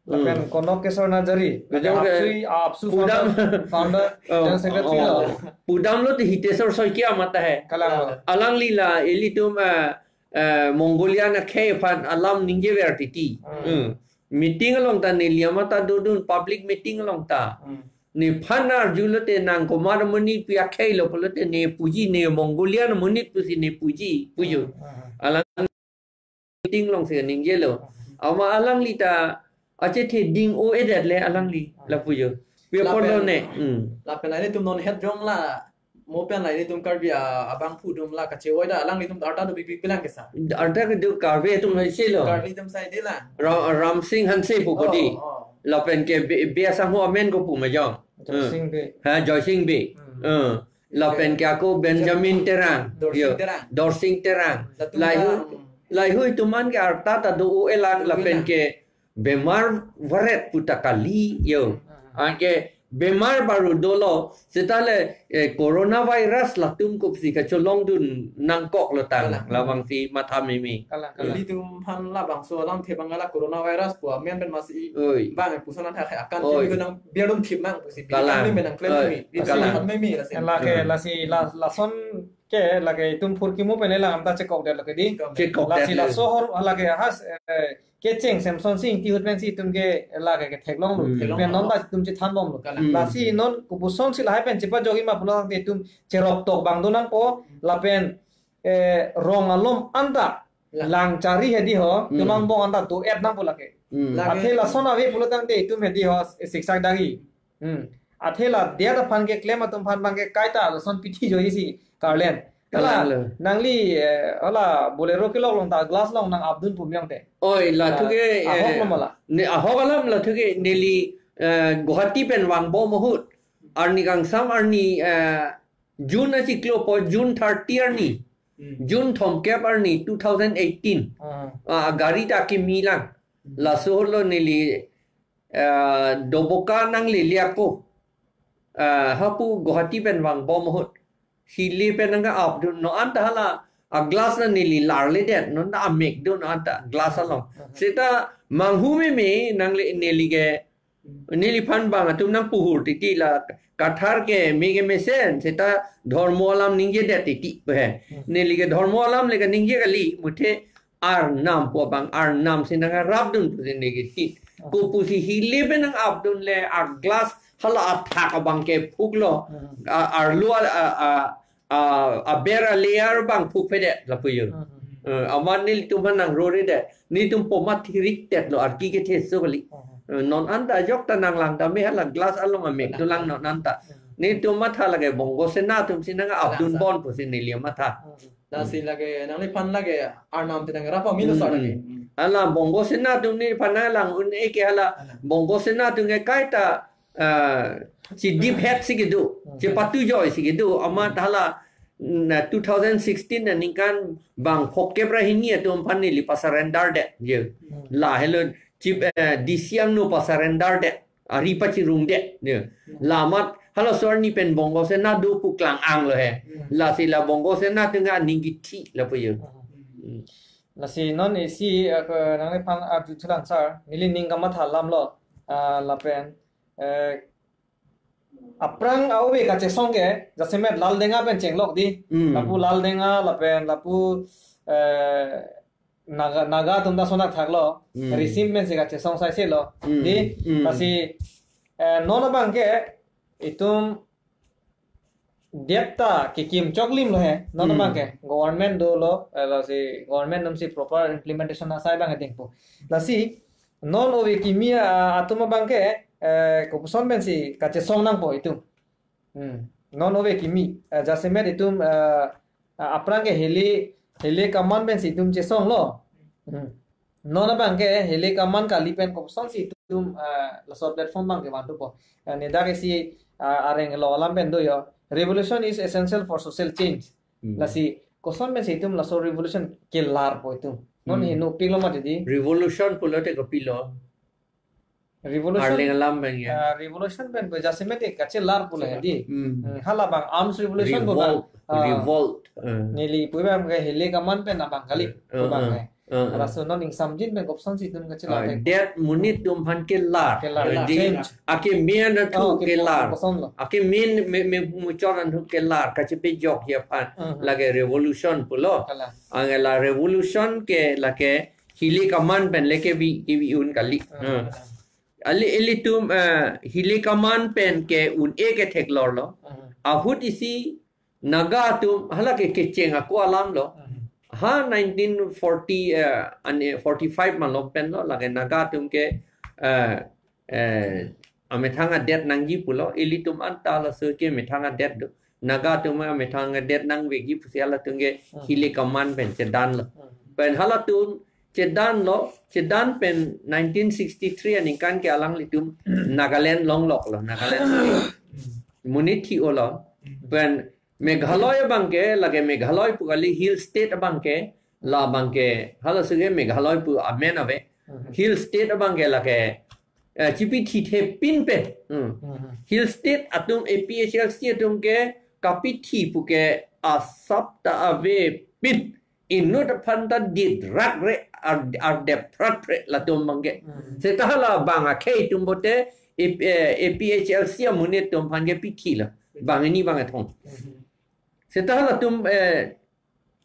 Hmm. lapen Conok Kishore Narjari, Kajong ke apsu, apsu Pudam. founder, founder, Oh, General Secretary oh. lo. Pudam lo ti Hiteswar Saikia mata hai. Kalang lo. Alangli la ilitum, eh, eh, Mongolian akhei aphan alam ningjever titi. Hmm. Hmm. Meeting along ta neli amat ta dodun, public meeting along ta. Hmm. Nephan arjulote nang komat amonit pi akhei lo pulote ne puji, ne Mongolian amonit pusi ne puji, pujo. Hmm, hmm, hmm. Alang meeting alongsi ningjelo. Hmm. Ama alangli ta achethe ding-o-edet le alangli, Hmm. lapu jo. Pi apot lo Lapen, ne. Hmm. lapen ilitum non het jong la, mo pen la ilitum Karbi a-, abangphu atum la kachevoi ta alanglitum arta do bibik pilang kesa. Arta kedo Karbi atum hai si lo. Karbi atum sai di la. Ra-, Ramsing Hanse pu ko di. Oh, oh. Lapen ke Be-, Bey Asangho amen ko pu ma jong. Joysing Bey. Ha, Joysing Bey. Hmm. Eh. Lapen ke ako Benjamin Terang. Dorsing Yo. Terang. Dorsing Terang. Latum Laihu, ta, hmm. laihu ituman ke arta ta do-o-elang Do-o-elang. lapen ke bemar varet pu ta kali yo. Hmm. Anke bemar baru dolo, seta le, eh, coronavirus latum kopisi kacholongdun nangkok lo tang, Kalang. labangsi matha meme. Kalang, kalang. Ilitum aphan labangso alam thepang la coronavirus pu amen pen masi Oi. bang puson an thak akan Oi. thek nang biar dum thip mang pusi Kalang. bilang meme nang klem Oi. meme. Biar Kalang. thip meme lasi. Lake, Hmm. lasi, la, lason ke, lake itum Phurkimo pen le Langnam ta chekok det lake di. Chekok Lasi det le. laso hor, lake has, eh, kecheng Semson Sing Ingti ahut pensi itum ke lake ketheklong lo. Hmm. Theklong Pen lo. non ta itum chethan bom lo. Kalang. Hmm. Lasi non kopuson si lahai pen chepajok-i ma pulo tangte itum cherok tok abang do nangpo, lapen, eh, rong alom anta La. lang chari hedi ho, Hmm. itum angbong anta do-et nangpo lake. Hmm. Lake. Athe lason ave pulo tangte itum hedi ho siksak dagi. Hmm. Athe la diat aphan keklem atum aphan abang ke kaita lason pithi joisi karlen. Hala, Kalang lo. nangli, eh, hala Bolero kelok along ta glass along nang apdun pu miyong te. Oi, la Ah, thuke, ahok eh, lo ma la. ne, ahok alam la thuke, neli, eh, Guwahati pen vangbom ahut. Arni kangsam arni, eh, June achiklo po, June thirty arni. Hmm. June thomkep arni, two thousand eighteen. Ah. Ah, gari ta kimi lang. Hmm. Laso holo neli, eh, Doboka nanglele ako. Ah, hapu Guwahati pen vangbom ahut. Hile pen nang apdun non anta hala a glass na neli larledet non ta amek do non anta glass along. Aha. Seta manghu meme nangle neli ke Hmm. neliphan bang atum nangpuhur titi la Kathar ke me kemesen seta dhormo alam ningjedet titi he. Hmm. Neli ke dhormo alam le kaningje kali muthe Arnam pu abang Arnam si nang rapdun pusi neli ke ti. Hmm. Kopusi hile pen nang apdun le a glass hala athak abang ke phuklo. Hmm. A, arlo a, a, a, a, aber a layer abang phukphedet lapu jo. Hmm. Eh, amat nelitum aphan nang rore det. Nelitum pomat thirik tet lo arki kethe so kali. Hmm. Eh, non anta ajok ta nang lang ta me hala glass along amek do lang non anta. Hmm. Nelitum matha lake Bongo Sena atum si nang apdun Lang sa. bon pusi neli matha. Hmm. Lasi lake nangliphan lake Arnam te nang rap-a milo sa Hmm. lake. Hmm. Hala Bongo Sena atum neliphan nang lang un-e ke hala Hala. Bongo Sena atum ke kaita, ah, chidip het si kedo, Hmm. chepatu joi si kedo, amat hala na two thousand sixteen aningkan bang phokep ra hini atum aphan neli pa surrender det. Je. Hmm. La helo chief, eh, D C angno pa surrender det. Ari pachirung det. Je. Hmm. La amat halaso arni pen Bongo Sena do pu klang-ang lo he. Hmm. Lasi la Bongo Sena atum aning kithi lapu je. Hmm. Hmm. Lasi non isi, eh, ke nangliphan arjuthulang sir. Neli ning kamatha alam lo. Ah, lapen, eh, aphrang a-ove kachesong ke, jasemet Laldenga pen chenglok di. Hmm. Lapu Laldenga, lapen lapu, eh, Naga, Naga atum ta sonak thaklo. Hmm. Risim pensi kachesong saise lo. Hmm. Di, hmm, lasi, eh, non abang ke, itum det ta kekim choklim lo he. Non, hmm, abang ke, government dolo, eh, lasi government atum si proper implementation asai abang ke dengpo. Lasi, non ove kimi, ah, atum abang ke, eh, kopuson pensi kachesong nangpo itum. Hmm. Non ove kimi, eh, jasemet itum, eh, ah, aphrang ke hile, hile kaman pensi itum chesong lo. Hmm. Non abang ke hile kaman kali pen kopusonsi itum, eh, laso platform abang ke vandupo. Eh, nedak isi, ah, areng lo alam pen do yo. Revolution is essential for social change. Hmm. Lasi koson pensi itum laso revolution kelarpo itum. Non, hmm, heno piklo mati di. Revolution pulote kopilo? Revolution, arleng alam pen ya. Ah, revolution pen pu jasemet ke kachelar pu le di. Hmm. Hmm, hala abang arms revolution pu abang. Revolt, ah, revolt. Hmm. Neli pu abang ke hile kaman pen abang kali, hmm, pu abang, hmm, ke. Hmm. Laso non ingsamjin pen kopusonsi itum kachelar, ah, ke. Det monit atum aphan kelar. Kelar. Eh, di, change. Ake main athu, oh, ke, kelar. Koson lo. Ake main me, me muchot athu kelar. Kachepejokji aphan. Hmm. Lake revolution pulo. Kelar. Anke la revolution ke lake hile kaman pen le kevi, kevi un kali. Hmm. Hmm. Ali, ilitum, eh, hile kaman pen ke un-e ke theklor lo. Hmm. Ahut isi Naga atum hala ke kecheng ako alam lo. Hmm. Ha nineteen forty, eh, ane forty-five malom pen lo, lake Naga atum ke, eh, eh, amethang adet nangji pulo, ilitum anta laso ke methang adet do. Naga atum amethang adet nangveji pusi halatum ke, hmm, hile kaman pen chedan lo. Hmm. Pen halatum chedan lo, chedan pen nineteen sixty-three aningkan ke alanglitum Nagaland longlok lo, Nagaland state. Monit thi-o lo. Pen Meghalaya abang ke, lake Meghalaya pu kali, hill state abang ke, la abang ke, halaso ke Meghalaya pu amen ave. Hmm. Hill state abang ke lake, eh, chipi thithe pin pen. Hmm. Hmm. Hill state atum A P H L C atum ke kapithi pu ke asap ta avepin. Inut aphan ta dit rak re, ar, ardep prat re latum abang ke. Hmm. Seta hala abang akhei atum pote, A P, eh, A P H L C amonit atum aphan ke pithi lo. Bang hini bang kethom. Hmm. Seta halatum, eh,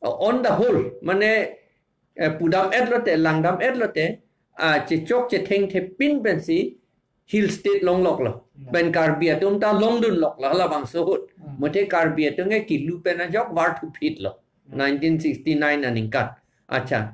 on the whole, mane, eh, pudam-et lote, langdam-et lote, ah, chechok chethengthe pin pensi hill state longlok lo. Hmm. Pen Karbi atum ta longdunlok lo, halabangso ahut. Hmm. Mate Karbi atum ke kilu pen ajok var thuphit lo. Hmm. Nineteen sixty-nine aningkan. Acha.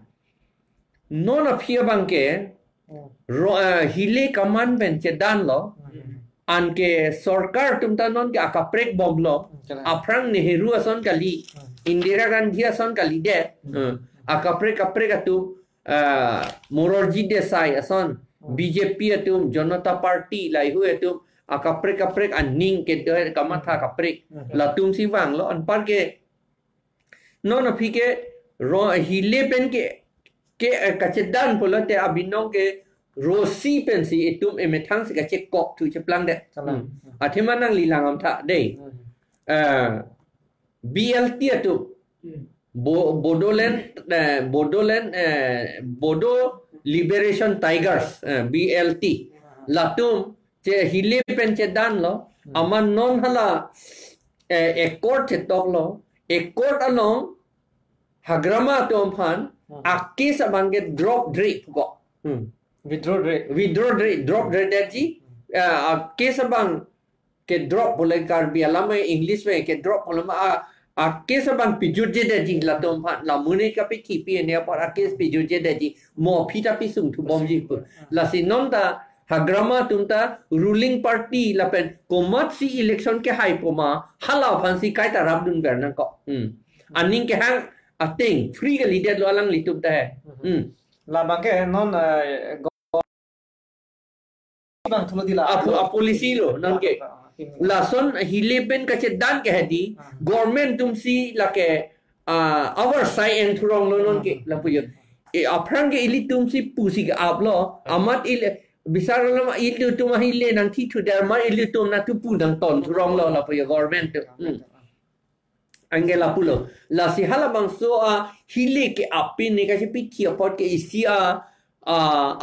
Non aphi abang ke, hmm, ro, eh, hile kaman pen chedan lo. Hmm. Anke sorkar atum ta non ke akaprek bom lo. Hmm, kalang. Aphrang Nehru ason kali, hmm, Indira Gandhi ason kalidet. Hmm. Hmm. Akaprek kaprek atum, ah, Morarji Desai ason, hmm, B J P atum, Janata Party, lahei-hui atum, akaprek kaprek aning kedo kamatha, hmm, kaprek. Hmm. Latumsi vanglo, anpar ke non aphi ke ro hile pen ke, ke, eh, kachedan pulote abinong ke rosi pensi itum emethang si kachekok thu cheplangdet. Kalang. Hmm. Athema nangli lang-amtha dei. Hmm. Eh, B L T atum. Hmm. Bo-, Bodoland, eh, Bodoland, eh, Bodo Liberation Tigers, eh, B L T. Hmm. Latum che hile pen chedan lo, hmm, amat non hala, eh, accord chetok lo, accord along Hagrama atum aphan, hmm, a-case abang ke drop dre puko. Hmm. Withdraw dre. Withdraw dre, drop dre detji, eh, a-case abang ke drop pule Karbi alam, eh, English me ke drop pule ma, a, a-case abang pijutje detji latum aphan, la monit kapithipi ene apor a-case pijutje detji, mo aphi ta pisung thubomji pu. Hmm. Lasi non ta Hagrama atum ta ruling party lapen komatsi election kehaipo ma, hala aphansi kaita rapdun ver nangkok. Hmm. Aning kehang ateng free kalidet lo alanglitum ta he. Hmm. Labang ke non, eh, go-, bang thulo di la. Apo-, a-policy lo, non ke. Lason hile pen kachedan ke hedi, government atum si lake, ah, our side en thurong lo non ke, lapu jo. E, aphrang ke ilitum si pusi ke-ap lo, amat il, bisar lo ma ilitum ahile nangthi thudet ma ilitum nangthu pu nangton thurong lo, lapu jo government atum. Hmm. Anke lapulo. Lasi halabangso ahile ke-ap pen ne kachepithi apot ke isi a, a,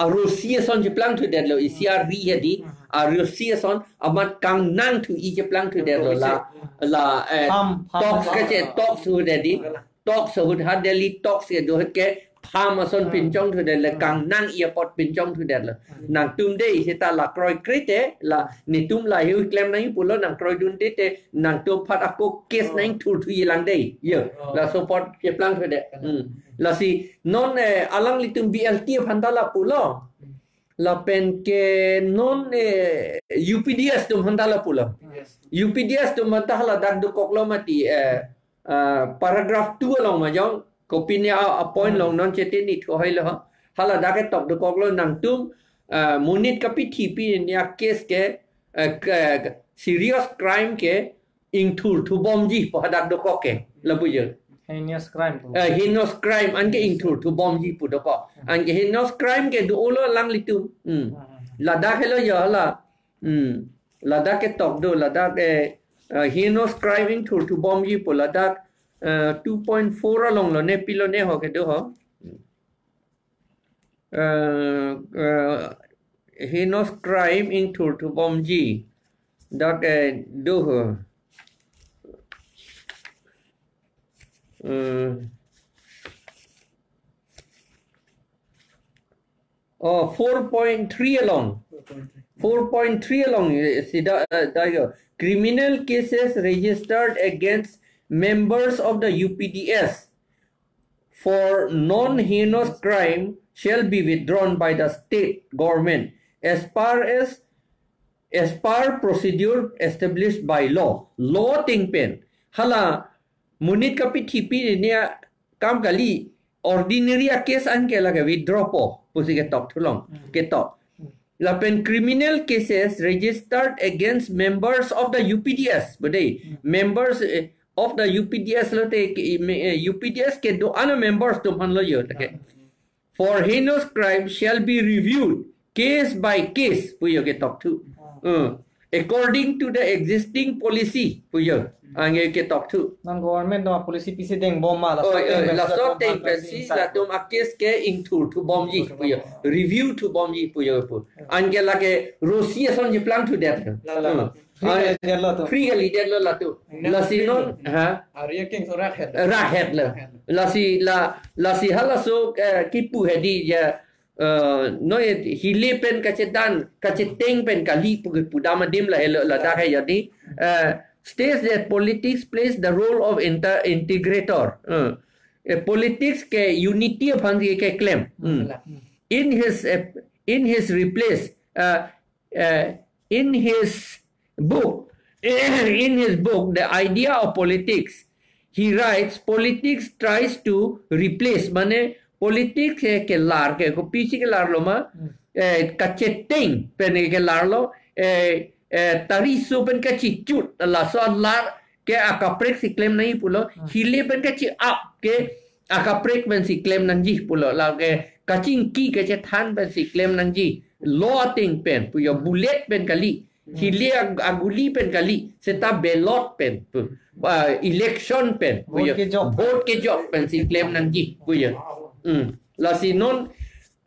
arosi ason cheplang thudetlo, isi ari hedi, arosi ason amat kangnang thu-i cheplang thudetlo la, la, eh, Pham, pham talks ason. Kache talks ahut hedi. Talks ahut ha Delhi talks kedo ke pham ason pinchong thudetlo, kangnang-i apot pinchong thudetlo. Nangtum dei seta la kroikre te, la netum la hiu klem nangji pulo nangkroidunde te, nangtum aphan ako case nangthur thuji lang dei. Yo, laso apot cheplang thudet. Hmm. Lasi non, eh, alanglitum B L T aphan ta lapulo. Lapen ke non, eh, U P D S atum aphan ta lapulo. Yes. U P D S atum aphan ta haladak dokoklo mati, eh, ah, paragraph two along ma jong, kopine a, a point along non chetini thu hoilo ha. Haladak ketok dokoklo nangtum, ah, monit kapithi pen ne a-case ke, eh, ke, serious crime ke ingthur thubomji pu hadak dokok ke, lapu jo. Heinous crime pu. Eh, heinous crime anke ingthur thubomji pu dokok. Anke heinous crime ke do-olo alanglitum. Hmm. Ladak helo jo la. Hmm. Ladak ketok do, ladak, eh, eh, heinous crime ingthur thubomji pu ladak, eh, two point four along lo ne pilo ne ho kedo ho. Eh, eh, heinous crime ingthur thubomji. Dak, eh, do ho. Eh, oh, four point three along. Four point three along, eh, sida, eh, da yo. Criminal cases registered against members of the U P D S for non-heinous crime shall be withdrawn by the state government as per as, as per procedure established by law. Law ateng pen. Hala monit kapithi pen ne akam kali, ordinary a-case anke lake withdraw po pusi ketok thulong, ketok. Lapen criminal cases registered against members of the U P D S, pu dei, members, eh, of the U P D S lote ke, eh, me, eh, U P D S kedo-an a-members atum aphan lo jo, lake. For heinous crime shall be reviewed case by case, pu jo ketok thu. Hmm. According to the existing policy, pu jo. Anke ketok thu. Non government do policy pisi dengbom ma, laso ateng pen laso ateng pen si latum a-case ke ingthur thubomji pu jo. Review thubomji pu jo pu. Anke lake rosi ason cheplang thudet. La, la, la. Hmm. Free kali detlo tu. Free kali detlo latum. Lasi non, ha? Ari akeng so rakhet. Rakhet lo. Lasi la, lasi halaso, eh, kipu hedi ya, eh, noi hile pen kachedan, kacheteng pen kali pu, pudam adim la helo ladak he jadi. Eh, states that politics plays the role of inter-, integrator. Eh, eh, politics ke unity aphan ke, keklem. Hmm. In his, eh, in his replace, eh, eh, in his book, in his book, The Idea of Politics, he writes, politics tries to replace, mane politics ke kelar ke, kopisi kelar lo ma, eh, kacheteng pen kelar lo, eh, eh, tariso pen kachechut, laso lar ke akaprek si klem nangji pulo, hile pen kache-ap ke akaprek pen si klem nangji pulo, lake kachingki kachethan pen si klem nangji. Law ateng pen pu jo, bullet pen kali, hile ag-, aguli pen kali, seta ballot pen pu, ah, election pen pu jo, vote kejok, vote kejok pen si klem nangji pu jo. Hmm. Lasi non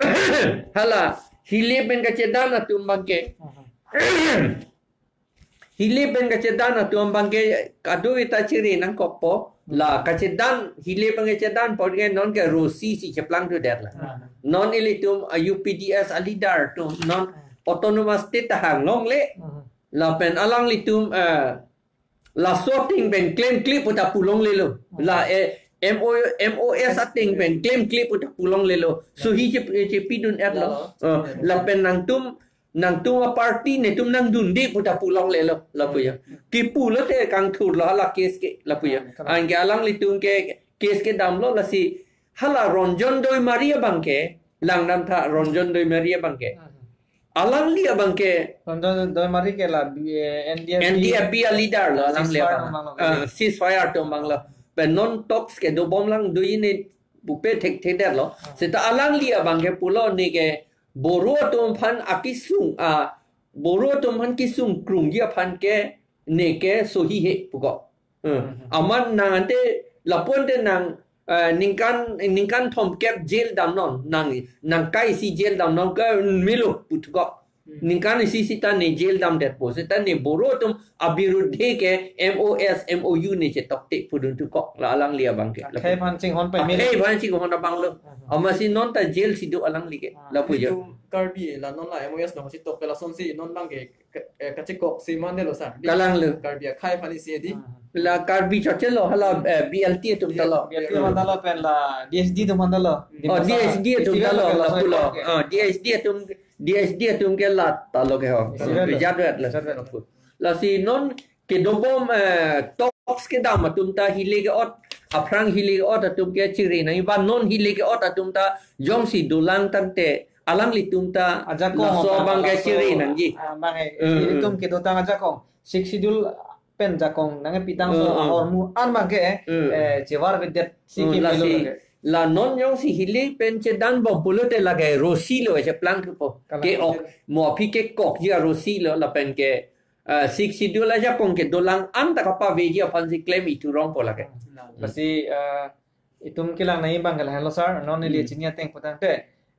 hala hile pen kachedan atum abangke, hile pen kachedan atum abangke kadokave ta chere nangkokpo. La kachedan, hile pen kachedan apot ke non ke rosi si cheplang thudet la. Ah. Non ilitum a-U P D S a-leader atum non autonomous state ta hang longle. Ah. Lapen alanglitum, eh, laso ateng pen klemkle pu ta pu longlelo. La, eh, M O, M O S ateng pen klemkle pu ta pu longlelo. Sohi che, chepidun etlo. Ya, ya. Eh, lapen nangtum nangtum a-party netum nangdunde pu ta pu longlelo, lapu jo. Hmm. Kipu lote kangthur lo hala case ke, lapu jo. Hmm, correct. Anke alanglitum ke case kedam lo, lasi hala Ranjan Doimari abangke, langdam tha Ranjan Doimari abangke. Hmm. alangli abang ke Ranjan Doimari ke la B- eh, N D F B. N D F B a leader lo, alangli ceasefire abang. Abang lo. Ah, ceasefire atum abang lo. Pen non talks kedobom lang do ini pupe thekthedet lo. Ah. Seta alangli abang ke pulo ne ke Boro atum aphan akisung, ah, Boro atum aphan kisung krungji aphan ke ne ke sohi he puko. Eh, hmm. Amat nang ante lapu ante nang, eh, ningkan, ningkan thomkep jail damnon, nang, nang kai si jail damnon ke melo puthukok. Hmm. Ningkan isi sita ne jail damdetpo, sita ne Boro atum abirudhe ke M O S, M O U ne chetokte pudun thukok la alangli abang ke. Akhei aphan chinghon pame. Akhei aphan chinghon abang lo. Hmm. Amatsi non ta jail si do alangli ke. Ah. Lapu jo. Itum Karbi la non la M O S nong si tok ke lasonsi non abang ke Ka- eh, kachekok si mandelo sir. Di Kalang lo. Karbi akhei aphan isi di. Ah. La Karbi chokche lo, hala, eh, B L T atum ta lo. B L T atum ta lo pen la D H D atum ta lo. Oh, D H D atum ta lo, la pulo. Ah, D H D atum, D H D atum ke la ta lo ke ho. Isi vet lo. Jadwet la. Jadwet lo. Lasi non kedobom, eh, talks kedam atum ta hile ke-ot, aphrang hile ke-ot atum ke chiri nang, iba non hile ke-ot atum ta jongsi dolang tangte alanglitum ta ajakong laso abang ke chiri nangji. Ah, abang eh, hmm, ilitum kedotang ajakong. Sixth Schedule pen jakong nangpidang so, hmm, hmm, ahormu an abang ke, hmm, eh, chevar vedet si, hmm, ke lasi melo lake. La non jongsi hile pen chedanbom pulote lake rosi lo cheplang thupo. Kalang. Ke-ok mo aphi kekokji arosi lo lapen ke, eh, Sixth Schedule ajakong kedolang an ta kapaveji aphansi klem-i thurongpo lake. Hmm. Lasi, eh, itum kelang nangji abang ke lahenlo sir, non neli, hmm, chini ateng putangte,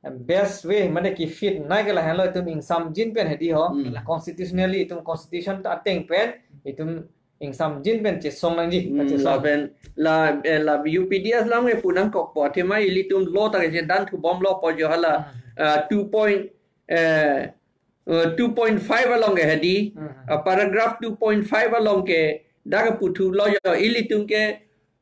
eh, best way mane kefit nai ke lahenlo itum ingsamjin pen hedi ho, hmm, constitutionally itum constitution ta ateng pen itum ingsamjin pen chesong nangji, hmm, chesong. Lapen la, eh, la U P D S along ke pu nangkokpo, athema ilitum law ta kechedan thubom lo pu jo hala, hmm, eh, two point, eh, eh, two point five along ke hedi, hmm, eh, paragraph two point five along ke dak ke puthu lo jo, ilitum ke,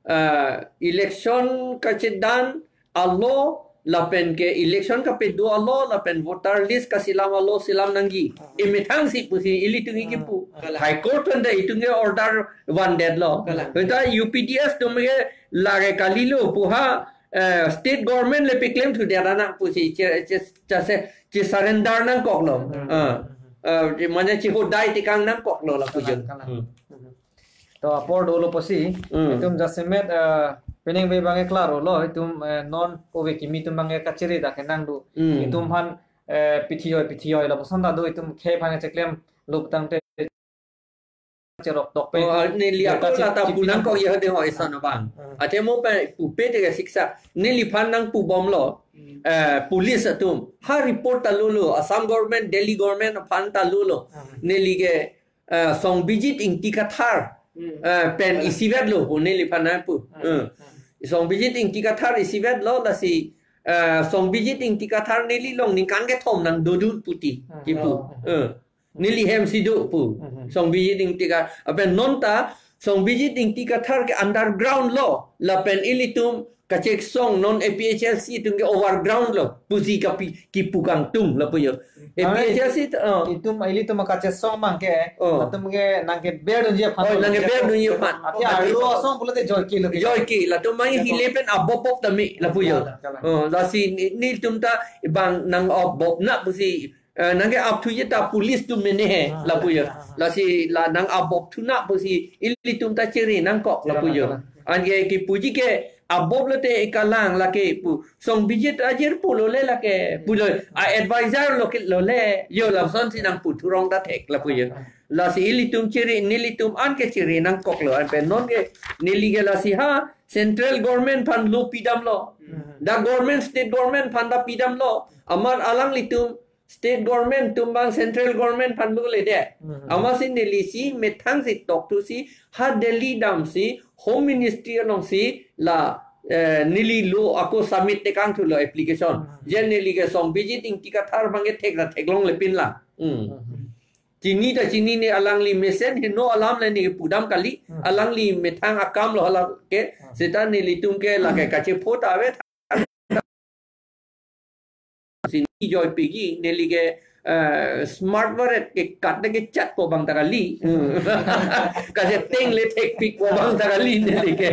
eh, election kachedan a-law lapen ke election kapedo a-law lapen voter list kaselam a-law selam nangji. Hmm. Emethang si pusi ilitum ke, hmm, kipu. Hmm. High Court pen ta itum ke order vandet lo. Kalang. Pen ta U P D S atum ke lake kalilo pu ha, eh, state government le peklem thudet nang pusi che, che, che, che surrender nangkok lo. Hmm. Ah. Ah, mane chehodai tekang nangkok lo lapu jo. Kalang, kalang. Hmm. Hmm. To apor dolo pusi, hmm, itum jasemet, eh, penang be abang ke klaro lo, itum, eh, non ove kimi atum abang ke kachiri dak kenang do. Hmm. Itum aphan, eh, pithioi, pithioi lapuson ta do, itum akhei aphan cheklem lo putangte cherok tok pen. Oh, neli ya, ako kachiri la ta pu nangkok ya de ho ison abang. Hmm. Athema pen pupe te ke siksa. Neliphan nangpubom lo. Hmm. Eh, police atum. Ha report ta lolo. Assam government, Delhi government aphan ta lolo. Hmm. Neli ke, eh, Songbijit Ingti Kathar, hmm, eh, pen, hmm, isivet lo pu neliphan nangpu. Hmm. Eh. Hmm. Songbijit Ingti Kathar isivet lo lasi, eh, Songbijit Ingti Kathar neli along ningkan kethom nangdodun puti. Hmm. Kipu. Hmm. Eh. Neli hem si do pu. Hmm. Songbijit Ingti Kathar. Lapen non ta Songbijit Ingti Kathar ke underground lo. Lapen ilitum kachesong non A P H L C atum ke overground lo pusi kapi, kipu kangtung lapu jo. A P H L C, ah, itum, ilitum kachesong abang ke, oh, latum ke nangkeber dunji aphan. Oh, nangkeber dunji aphan. Athe arlo asong pulote joike lo ke. Joike, latum abang ke, oh, hile pen abop-bop tame lapu jo. Kalang, kalang. Oh, lasi ne, netum ta abang nang-abop na pusi, eh, nangke-ap thuji ta police atum mene he, ah, lapu jo. Ah, ah, ah. Lasi la nang-abop thu na pusi ilitum ta chiri nangkok lapu jo. Kalang, kalang. Anke kipuji ke abop lote ikalang lake pu. Songbijit ajir pulo le lake pulo. A advisor lo ke lo le. Jo lapusonsi nangpu thurong ta thek lapu jo. Lasi ilitum chiri, nelitum anke chiri nangkok lo. Anpen non ke neli ke lasi ha central government aphan law pidam lo. Hmm. Dak government, state government aphan ta pidam lo. Amat alanglitum state government atum abang central government aphan lule de. Hmm. Amatsi neli si methang si tok thu si ha Delhi damsi Home Ministry alongsi la, eh, neli law ako submit tekang thu lo application. Hmm. Je neli ke Songbijit Ingti Kathar abang ke thek ra theklongle pin la. Hmm. Hmm. Chini ta chinine, alangli mesen heno alam le ne pudam kali, hmm, alangli methang akam lo hala ke, hmm, seta nelitum ke lake kachepho ta ave. Si ne joipiji, neli ke eh, smart varet ke kat de ke chat po bang ta kali. Hmm. Kaje teng le thek pik po bang ta kali neli ke.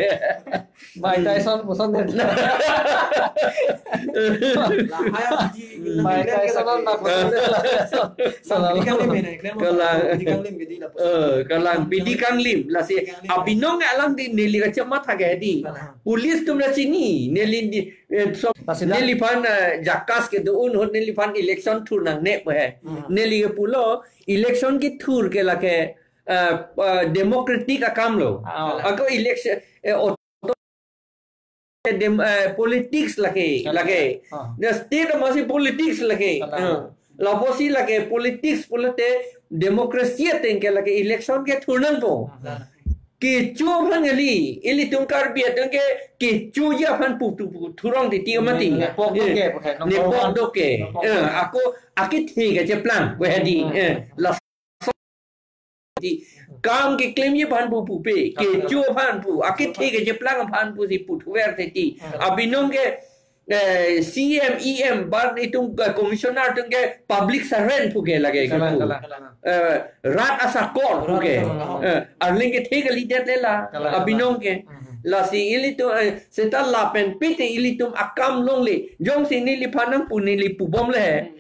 Mike Tyson puson de. Lahai aji Mike Tyson on bak puson de. Salam. Bidi kanglim ini, kalian mau Kalang. Bidi kanglim ke di lapu. Eh, kalang bidi kanglim. Lasi Bidi kanglim. Abinong alang di neli kachematha ke di. Kalang. Police atum ra chini, neli di, eh, so, Lasi dak neliphan, eh, JACAS kedo-an ahut neliphan election thur nangne pu he. Hmm. Neli ke pulo, election kethur ke lake, eh, eh, democratic akam lo. Ah. Ako election, eh, auto-, dem-, eh, politics lake, Kalang. Lake. Ah. The state masih politics lake. Kalang. Ah. Lapusi lake politics pulote democracy ateng ke lake election kethur nangpo. Ah. Kecho aphan kali, ilitum Karbi atum ke kechoji aphan pu tu pu thurong titi mati. Ne-, nepok dok ke, Eh, pakai, number nepok one. Dok ke. Nepok Eh, dok. Ako akethe kacheplang, pu he di. Hmm. Eh, la ti kam keklemji aphan pu pupe, Kam kecho aphan pu, akethe kacheplang aphan pusi puthuver titi. Hmm. Abinong ke, eh, C M, E M, bar itum ke commissioner atum ke public servant pu ke lake Kalang, kepu. Kalang, kalang. Eh, rat asakor pu ke. Rat asakor. Eh, arleng kethe kalidet le la, Kalang, abinong kalang. Ke. Hmm. Lasi ilitum, eh, seta lapen pite ilitum akam longle. Jongsi neliphan nangpu neli pubom le he. Hmm.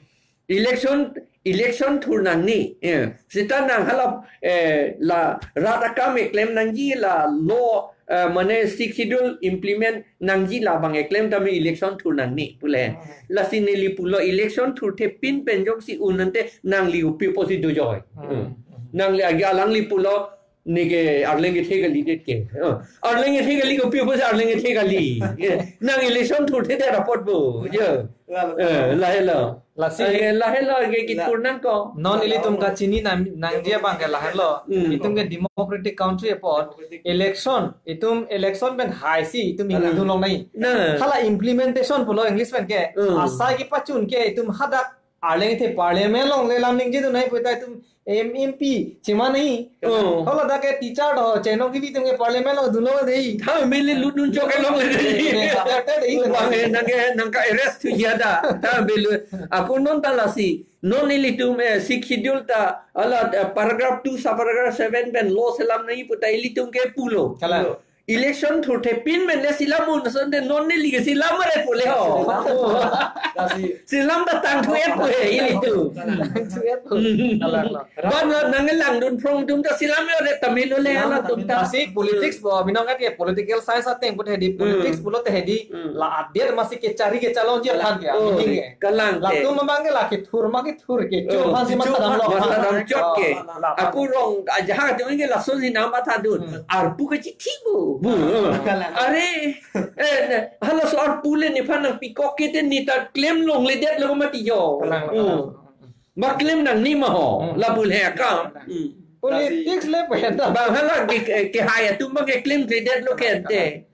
Election, election thur nangne. Eh, seta nang hala, eh, la rat akam keklem nangji la law, eh, mane Sixth Schedule implement nangji labang keklem tame election thur nangne pule. Hmm. Lasi neli pulo election thurthe pin pen jongsi un ante nangli kopi pusi dojoi. Hmm. Hmm. Nangli agi alangli pulo neke arleng kethe kalidet ke. Oh, arleng kethe kali kopi pusi arleng kethe kali. Eh, nang election thurthe det apot bo. Ya. Lalo. Eh, lahelo. Lasi Eh, lahelo ke Lah. Kethur nangkok. Non ilitum kachini nang, nangji abang ke lahelo. Hmm. Itum ke democratic country apot. Democratic. Election, itum election pen haisi itum Kalang. Ingdun longnei. Nah. Hala implementation pulo English pen ke. Hmm. Asai kepachun ke itum hadak arleng kethe parliament along le lam ningjedun nai puta itum M P chima nai. Oh. Hala dak ke teacher do, chenong kibi itum ke parliament along dunlo dei. Tha mele lutdun chok along le dei. Eh, eh, eh, eh, eh, eh. Bang, eh, nang ke, nang ka arrest thuji ada. Tha mele, ako non ta lasi. Non ilitum, eh, Sixth Schedule ta, hala, eh, paragraph two, subparagraph seven pen law selam nai puta ilitum ke pulo. Kalang. Election thurthe pin pen le selam un sonte non neli ke selam re pule ho. Selam. Lasi. Selam ta tangthu et pu he ilitum. Kalang. Tangthu et pu. Hmm. Kalang, kalang. Ban lo nang langdun phrong atum ta selam yo re tamil lo le Selam, halatum ta. Lasi politics bo, binong kat ke political science ateng put he di, Hmm. politics pulote he di, Hmm. la adet masih kechari kechalongji aphan ke, Oh, meaning ke. Kalang ke. Latum abang ke la kethur ma kethur ke, Oh, kecho aphan si kecho mathadam aphan lo. Mathadam chot ke. Oh, la, la. Ako rong ajahak atum ke lasonsi nangmathadun. Hmm. Arpu ke chithi bo. Bu. Kalang. Are, eh, ne, halaso arpu le nephan nangpikok ke te neta klem longledetlo mati jo. Kalang, Hmm. kalang. Ba klem nangne ma ho, Hmm. lapu le akam. Hmm. Politics le pu he ta. Bang hala ke, ke, kehai atum bang ke klemkledetlo ke ante.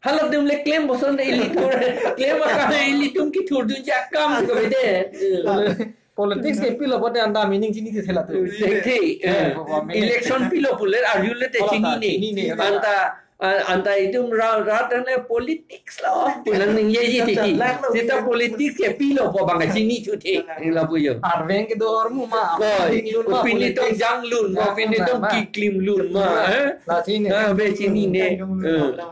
Halatum le klem puson te ilitum, klem akam ilitum kethurdunji akam si ko bede. Politics ke pilo pote anta meaning chinithe latum. Thekthek, Eh, eh. Bo, bo, meaning. Election pilo pule arjule te Hala ta, chinine. Chinine, hala ta. Anta, a-, anta itum ra-, rat ane politics lo. Pulang ningjeji titi. Seta politics ke pilo po bang chinithu the. Lapu jo. Arveng kedo-an mu ma. Koi, Arveng lun ma, pini politics. Tong janglun ma, Janglun pini ma, tong ma. Kiklim lun ma, eh? La chinine. Ah, be chinine. Eh.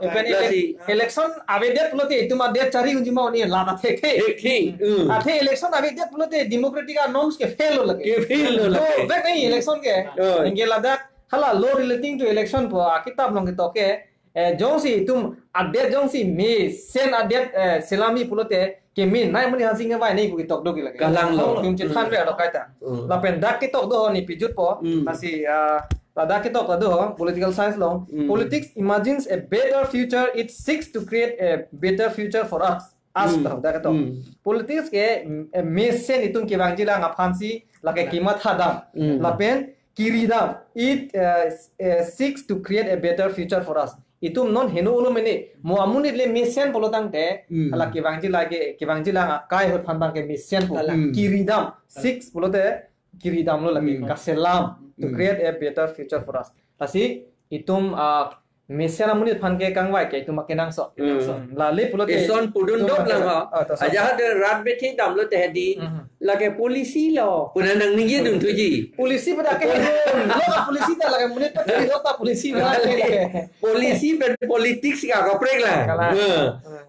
Ipen Lasi. Ele-, election avedet pulote itum adet chari unji ma oni la ta thekthe. Thekthe, hmm. Athe election avedet pulote democratic norms ke fail lo lake. Ke fail lo lake. To, vek nahi election ke. Oh. Anke ladak hala law relating to election pu akitap along ketok ke, eh, jongsi itum adet jongsi mesen adet, eh, selamji pulote keme nai muni hansi nge vai nai pu ketok do ke lake. Kalang lo. Itum chethan ve ado kaita. Hmm. Lapen dak ketok do ho ne pijut po. Hmm. Lasi, ah, ladak ketok do ho political science along. Hmm. Politics imagines a better future. It seeks to create a better future for us. Us Hmm. to dak ketok. Hmm. Politics ke, mm, eh, mesen itum kevangjilang aphansi lake Kalang. Kemathadam. Hmm. Lapen kiridam. It, uh, s-, uh, seeks to create a better future for us. Itum non heno ulo mene mo amonit le mesen pulo tangte, Hmm. hala kevangji lake, kevangjilang akai ahut aphan abang ke mesen pu. Kalang. Hmm. Kiridam. Kalang. Seeks pulote kiridam lo lake. Hmm. Kaselam to Hmm. create a better future for us. Lasi itum, uh, mesen amonit aphan ke kangvai ke itum akenangsot. Hmm. Lale pulote. Ison pudun dop lang ho. Ajahak de rat bethi damlo te hedi. Hmm. Lake policy lo. Puna nangningje dunthuji. Policy pada ke lo ka policy ta lake monit pa thiri lo ta policy ba. Policy pen politics ke kaprek lang.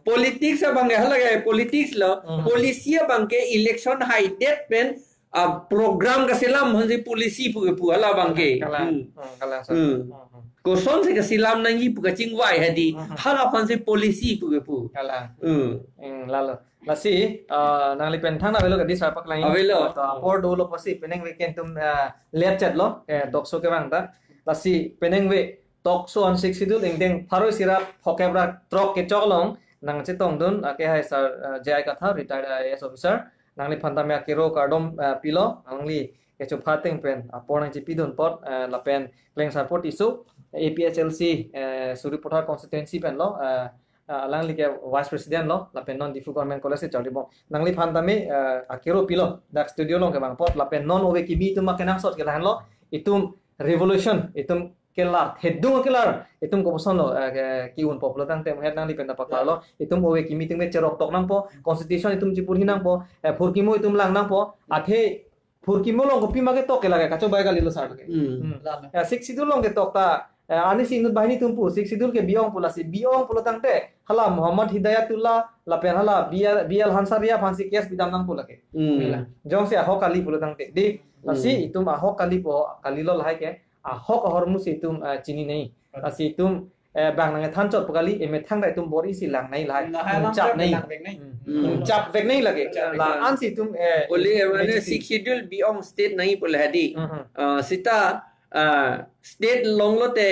Politics abang ke halake politics lo. Hmm. Policy abang ke election haidet pen a program kaselam aphansi policy pu kepu halabang ke. Kalang. Hmm. Hmm, kalang, sir. Hmm. Hmm, hmm. Kosonsi kaselam nangji pu kachingvai hedi. Hmm. Hala aphansi policy pu kepu. Kalang. Hmm. Hmm, lalo. Lasi, ah, nangli pen thang na avelo kadi, sir, paklang. Avelo. To apor dolo pusi peningve ke itum, ah, liat chat lo, eh, talk show kevang ta. Lasi peningve talk show on Sixth Schedule ingdeng pharo isi ra phokep ra throk kechok along nangchetongdun, ah, ke hai sir, ah, J I Kathar, retired I A S officer. Nangliphan tame akero kardom, ah, pilo, nangli kechopha ateng pen apor nangchipidun apot, ah, lapen klengsar apot isu, A P H L C, eh, Sarupathar constituency pen lo, ah, ah, alangli ke vice president lo, lapen non Diphu Government College si charli bom. Nangliphan tame, ah, akero pilo, dak studio along kevang apot, lapen non ove kimi itum akenangsot ke lahenlo, itum revolution, itum kelar, thedung kelar, itum kopuson lo, eh, ke, ki-un populo tangte, het nangli pen ta paklar lo, itum ove kimi itum ke cherok tok nangpo, constitution itum chipurhi nangpo, eh, phurkimo itum lang nangpo, athe phurkimo along kopima ketok ke lake, kachobei kalilo sir ke. Hmm. Hmm. Lalo. Ya, Sixth Schedule along ketok ta, eh, arnisi inut banghini atum pu, Sixth Schedule ke bi-ong pu, lasi bi-ong pulo tangte, hala Muhammad Hidayatullah, lapen hala B L, B L Hansaria aphansi case pidam nangpo lake. Hmm. Jongsi ahok kali pulo tangte. Di, lasi itum ahok kalipo, kalilo lahai ke, ahok ahormu si itum, eh, chininei. Lasi itum, eh, bang nangthan chot pu kali, emethang ta itum bor-isi langnei lahai. Lahai ingchap lang nei. Lang vek nei. Hmm. Hmm. Ingchap vek nei lake. Ingchap vek. La-ansi itum, eh, Oli, eh, mane imagine. Sixth Schedule bi-ong state nangji pu le hedi. Hmm. Ah, seta, ah, state longlo te,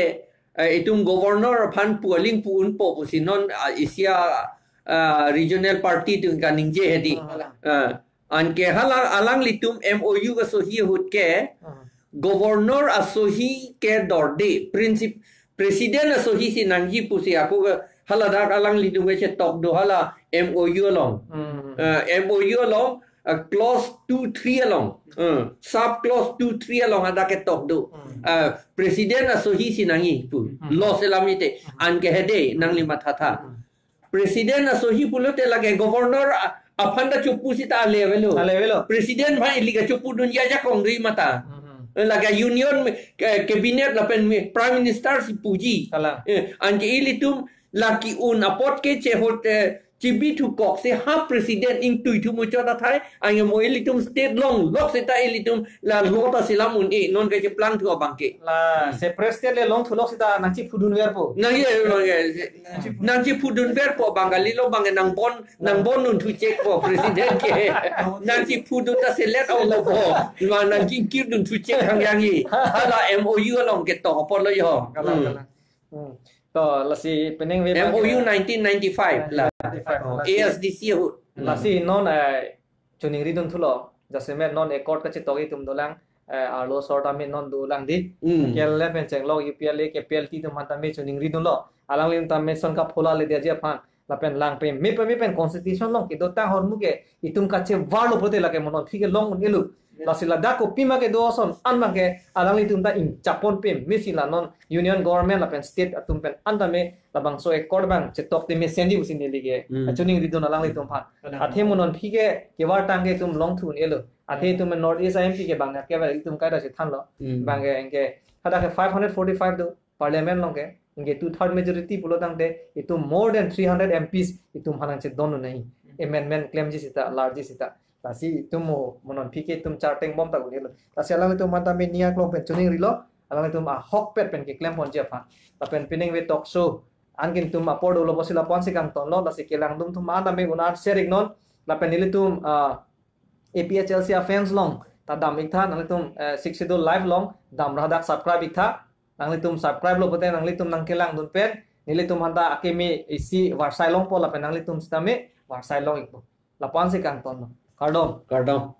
eh, itum governor aphan pu aling pu-unpo pusi non, ah, isi a, ah, regional party atum kaningje hedi. Hmm. Ah, anke hala alanglitum M O U kasohi ahut ke, hmm, governor asohi ke dorde, princip-, president asohi si nangji pusi ako ke hala dak alanglitum ke chetok do hala M O U along. Hmm. Eh, M O U along, eh, clause two three along. Eh, sub clause two three along hadak ketok do. Hmm. Eh, president asohi si nangji pu. Hmm. Law selam ite. Hmm. Anke hedi nangli mathatha. Hmm. President asohi pulote lake governor a-, aphan ta chopu sita ale avelo. Ale avelo. President aphan ili kachopudunji ajakongri mata. Mhm. Lake union, eh, cabinet lapen prime minister si puji. Kalang. Eh, anke ilitum la ki-un apot ke chehot, eh, chibithu kok si ha president ingtuithu muchot athai, anke mo ilitum state longlok sita ilitum la law ta selam un-e, non ke cheplang thu abang ke. La, hmm, separate state le longthu lok sita nangchiphudun verpo. Nang ye, nang ye, nangchiphudun verpo abang kalilo, abang nangbon, nangbon dunthu chekpo president ke. Nangchiphudun ta selet aw lopo. Ma nangkingkir dunthu chek hang yang ye. Hala M O U along ketok apotlo yo. Kalang, hmm, kalang. Hmm. To, lasi peningve M O U nineteen ninety-five la. Ninety-five. Oh, lasi A S D C ahut. Lasi non, eh, choningridun thulo, jasemet non accord kachetok itum dolang, eh, arlo sor tame non dolang di. Hmm. K L F pen chenglok U P L A ke P L T atum aphan tame choningridunlo. Alanglitum tame son kaphola le diaji aphan. Lapen lang peme peme pen constitution along kedotang ahormu ke itum kachevarlo pulote lake mo non aphi ke long un-elo. Lasi ladak kopima kedo ason an abang ke alanglitum ta ingchap ponpe, mesi la non union government lapen state atum pen an tame labangso accord abang chetok te mesenji pusi neli ke, hmm, choningridun alanglitum aphan. Kalang. Athe mo non aphi ke kevartang ke itum longthu un-elo. Athe itum North East M P ke bang na kevar itum kaita si thanlo. Hmm. Abang ke anke hadak ke five hundred forty-five do parliament along ke, anke two third majority pulo tangte itum more than three hundred M Ps itum aphan nangchedon un-e. Amendment klemji sita, larji sita. Lasi itum mo, mo non aphi ke itum charteng bom ta un-elo. Lasi alanglitum aphan tame ning aklong pen choningrilo, alanglitum ahokpet pen keklem ponji aphan. Lapen peningve talk show anke itum apor dolo pusi la-ansi kangtonlo, lasi kelangdun atum aphan tame un-an share iknon, lapen nelitum, ah, A P H L C a-fans along ta dam iktha, nanglitum, eh, Sixth Schedule live along damra hadak subscribe iktha. Nanglitum subscribe lo pulote nanglitum nangkelangdun pen nelitum aphan ta akeme isi varsai longpo lapen nanglitum sitame varsai long ikpo. La-ansi kangtonlo. Kardom. Kardom.